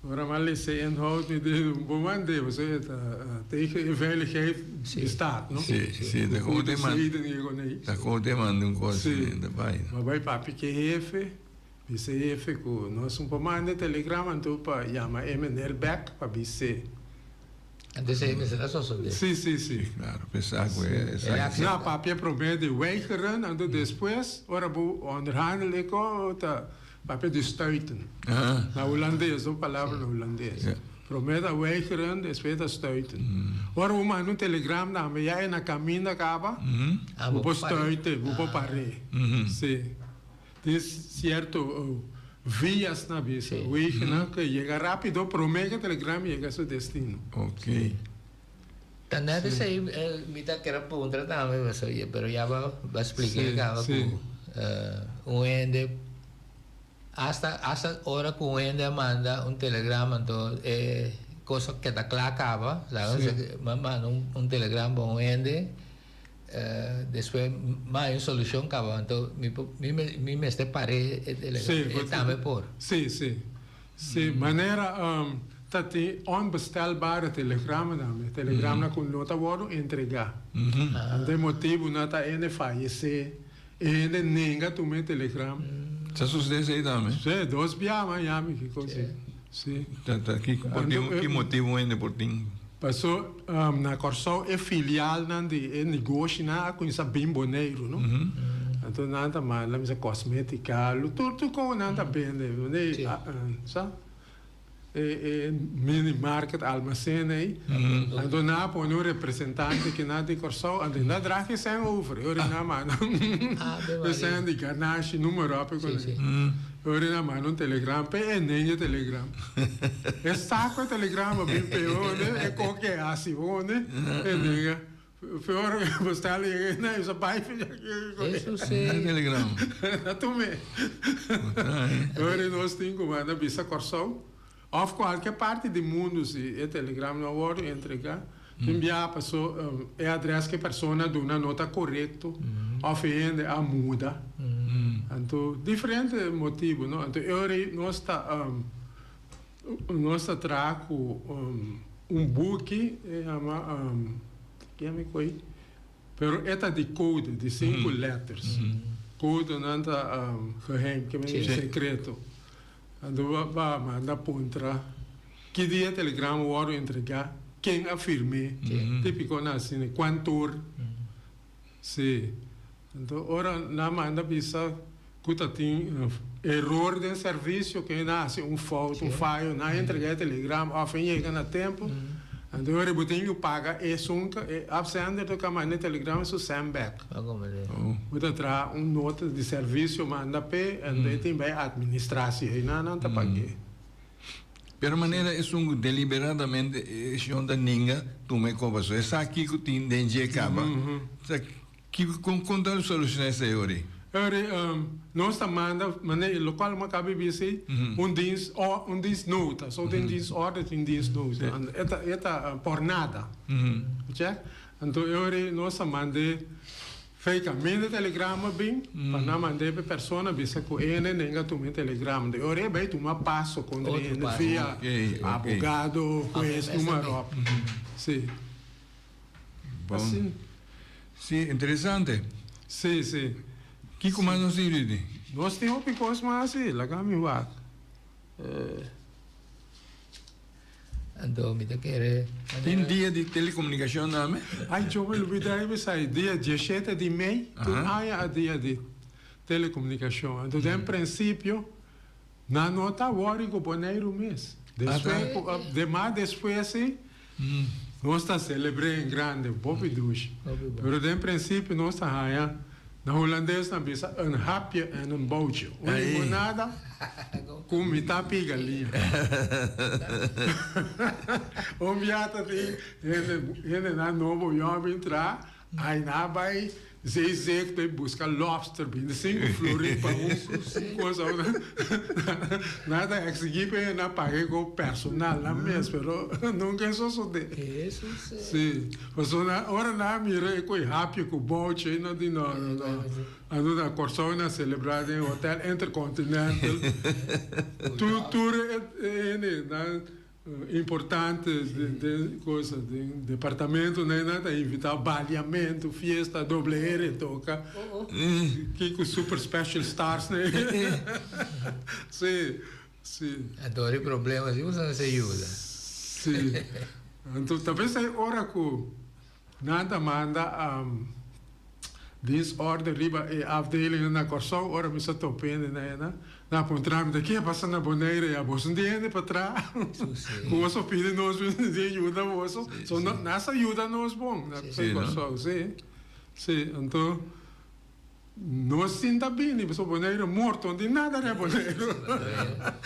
ora mi a lesa e inhoud mi di un bon mande, pasobra e ta tegen e veiligheid di staat, no? Si, si, ta como te manda, ta como te manda un cosa Si, ta bai. Mi a bai papia ku e hefe, bisa e hefe ku nos un por manda e telegram anto pa yama e meneer bek pa bis'é. Antes ei mester a sosodé. Si, si, si. Claro, pensa ku e esaki. Na papia promé di weigeren, anto despues ora bo onderhandel e ko ta Papia di stuiten. Na hulandes, un palabra na hulandes. Promé ta weigeren, despues ta stuiten. Ora bo manda un telegram na mi, ya e na kaminda kaba, bo por stuiten, bo por par'é. Sí. Tin sierto vias na bisa, wegennan ku yega rápido promé ku e telegram yega su destino. Oké. Ta net esei mi ta kere puntra tambe pero ya bo a spliké kaba ku un hende hasta hasta ora ku un hende a manda un telegram anto e kos a keda kla kaba laga a manda un telegram pa un hende despues mi haña un solushon kaba anto mi por mi mester par'é e telegram e tambe por. Sí sí sí manera. Ta tin onbestelbare telegramnan tambe, telegramnan ku no ta wòrdu entregá. Anto e motibunan ta hende fayesé, e hende nenga tuma e telegram. Sa sosodé esei tambe? Sí, dos bia a Miami kiko si. Sí. Ta ta ki por tin ki motibu un hende por tin? Paso na Kòrsou e filialnan di e negoshinan a kuminsá bin Boneiru, no? Anto nan ta manda misa kosmétika, tur tur kon nan ta bende, sa? E mini market almacén ei. Anto nan a pone un representante kinan di Kòrsou, anto nan draag e sèn over. E ora nan manda e sèn di ganashi, numero op e kos ei. E ora nan manda un telegram p'e e nen e telegram. E sako e telegram a bin p'e, e koke e hasi, e nen Peor bo sta lege na usa bai Eso sí. Telegram. Na tume. Ora nos tin ku manda bisa Kòrsou òf kualke parti di mundu si e telegram no a wòrdu entregá, tin biaha paso e adrès ku e persona duna no ta korekto òf e hende a muda. Anto diferente motibu no. Anto e ora ei nos ta nos ta traha ku. Un buki e yama ke mi koe pero e ta di code di sinku letters. Codenan ta geheim ke men secreto. Anto ba manda puntra ki dia telegram wòrdu entregá, ken a firm'é, típikonan asina, kuantor. Sí. Anto ora nan manda bisa ku ta tin eror den servisio, ke nan hasi un fout, un fayo, nan entrega e telegram òf e yega na tempu, anto ora bo tin ku paga esun e afzender ta ka manda e telegram su sèn bèk. Bo ta traha un nota di servisio manda p'e, anto e tin bai atministratie, einan nan ta pag'é. Pero manera esun ku deliberadamente e shon ta ninga tuma e kopa so e sa kiko tin den dje kaba. Sa kiko kon kon ta solushona esei ori? Ori nos ta manda manera e lokual mi a kaba bisa ei un dins un dins nota so tin dins orde tin dins nota e ta e ta por nada check anto e ori nos ta mand'e Fei kaminda telegrama bin pa nan mand'é p'e persona bisa ku ene nenga tuma e telegrama. Di ora e bai tuma paso kontra Otro hende paso. via Ok, ok. abogado, hues, numa ròp. Sí. Bon. Asin. Sí, interesante. Sí, sí. Kiko mas nos tin, Rudy? Nos tin hopi kos mas, sí. Laga mi wak. Anto mi ta kere manera. Tin dia di telecomunicacion name? Ay yo me lubida e bisa e dia diesshete di mei tur aña a dia di telecomunicacion. Anto den principio nan no ta worry cu Boneiru mes. Despues cu demas despues si nos ta celebre en grande bopi dushi. Pero den principio nos ta haña Na hulandes nan bisa een hapje en een boutje, un limonada ku mitá pigalia. Un bia ta tin hende hendenan nobo yòn bin traha, ai nan a bai zeezicht bai buska lobster 25 florin pa un cosa. Nan ta exigí pa hende paga e ko personal nan mes, pero nunka e sosodé. Sí. Pasobra ora nan a mira e koe hapje ku bouche, nan di no, no, no. Anto na Kòrsou nan selebrá den Hotel Intercontinental. Tur tur e hende nan importante den cosa den departamentonan nan ta invitá baliamentu, fiesta, doble R toka. Kiko super special stars. Sí, sí. Anto ora e problema si boso no se yuda. Sí. Anto ta bes ei ora ku nan ta manda diensorde riba e afdelingnan na Kòrsou, ora mi sa topa hende na ena, nan a puntra mi ta ke a pasa na Bonaire ya? Boso no tin hende pa traha? Ku boso pidi nos bin yuda boso? So nan sa yuda nos bon na Kòrsou, sí. Sí, anto. No sinta bini pasobra Boneiru morto, no tin nada riba Boneiru.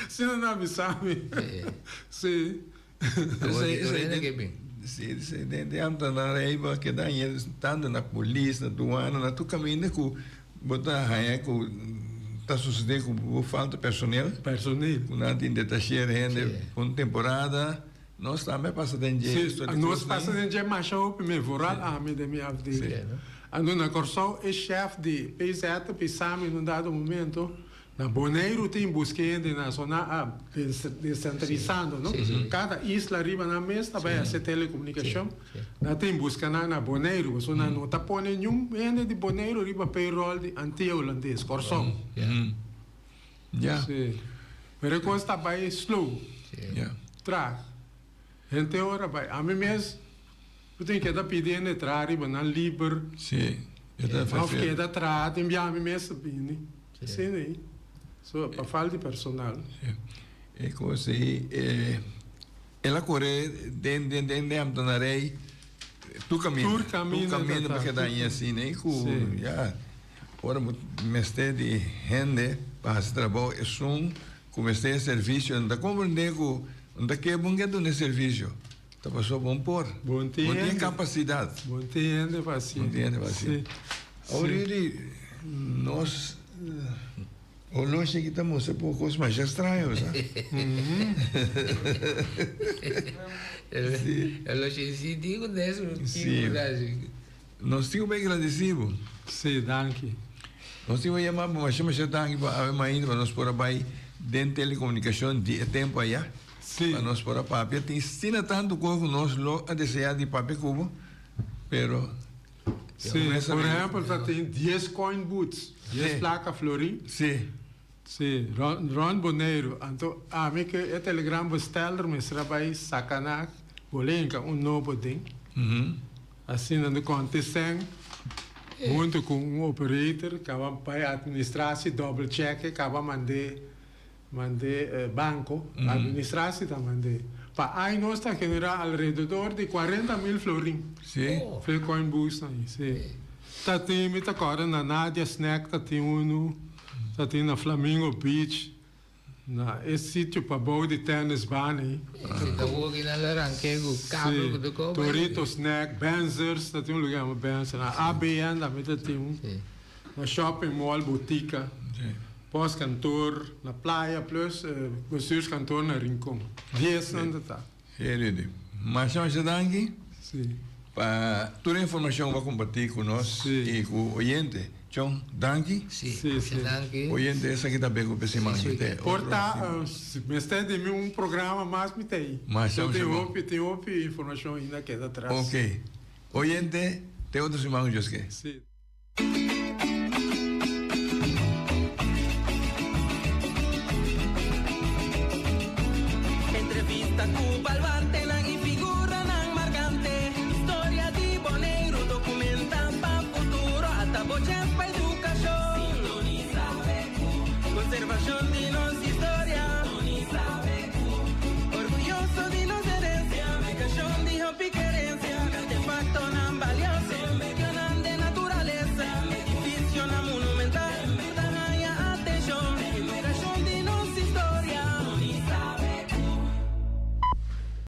Asina nan a bisa mi. Sí. Sí, sí, den den ambtenarij bo a keda haña tantu na polis, na duana, na tur kaminda ku bo ta haña ku ta sosodé ku bo falta personel. Personel. Ku nan tin detashera hende pa un temporada. Nos tambe a pasa den dje. Sí, nos pasa den dje masha hopi mi, vooral ami den mi afdeling. Anto na Kòrsou e shèf di PZ ta bisa mi na un dado momento, na Boneiru tin buska hende na zona a desentralisando, no? Kada isla riba nan mes ta bai hasi telekomunikashon. Nan tin buska nan na Boneiru, pasobra nan no ta pone niun hende di Boneiru riba payroll di Antia Hulandes, Kòrsou. Sí. Pero e kos ta bai slow. Traag. Henter ora bai. Ami mes bo tin keda pidi hende traha riba nan liber. Sí. E ta Of vervelend. keda traha tin bia ami mes ta bini. Asina ei. So pa falta di personal. Sí. E kos ei e el a kore den den den den ambtenarij tur kaminda. Tur kaminda Tur kaminda ta pa ta. keda aña asina ei ku Sí. ya ora bo mester di hende pa hasi trabou esun Ku mester e servisio, no ta komprendé ku no ta ke bon ke duna e servisio, ta pasobra bon por. Bon tin Bon tin e hende. kapasidat. Bon tin hende pa hasi. Bon tin hende pa hasi. Sí. Awor Yuri, nos oloshi aki ta mustra poko kos masha straño, sa. Sí. Oloshi si tin ku nes un Sí. tin ku hasi. Nos tin ku bai gradisí bo. Sí, danki. Nos tin ku yama bo masha masha danki pa awe mainta pa nos por a bai den telekomunikashon di e tempu aya. Sí. Pa nos por a papia. Tin asina tantu kos ku nos lo a deseá di papia ku bo, pero Sí, por ehempel ta tin dies coin boots, dies plaka florin. Sí. Sí, rond Boneiru. Anto ami ku e telegram besteller mester a bai saka na Bolenka un nobo den. Asina no konta esèn huntu ku un operator kaba bai administrasi double check kaba mand'é mand'é banko administrasi ta mand'é pa ai nos ta generá alrededor di 40.000 florin. Sí. Fe coin boost nan sí. Ta tin mi ta kòrda na Nadia Snack ta tin unu ta tin na Flamingo Beach. Na e sitio pabou di tennis baan ei. Si ta woki nan lo ranke ku kabel ku ta koba. Torito Snack, Benzers, ta tin un lugar yama Benzers. Na ABN tambe ta tin un. Na shopping mall Botica. Postkantoor na Playa plus bestuurskantoor na Rincon. Dies nan ta ta. Herede. Masha masha danki Sí. pa tur e informacion ku bo a comparti ku nos Sí. y ku oyente. Chon, danki. Sí, Sí, masha sí. danki. Oyente, esaki ta beko p'e siman Sí, aki te Por otro ta, siman. si mester di mi un programa mas mi ta ei. Masha So masha tin bon. hopi, tin hopi informacion ainda keda atras. Ok. Oyente, te otro siman ku Dios ke. Sí. Entrevista cu baluarte.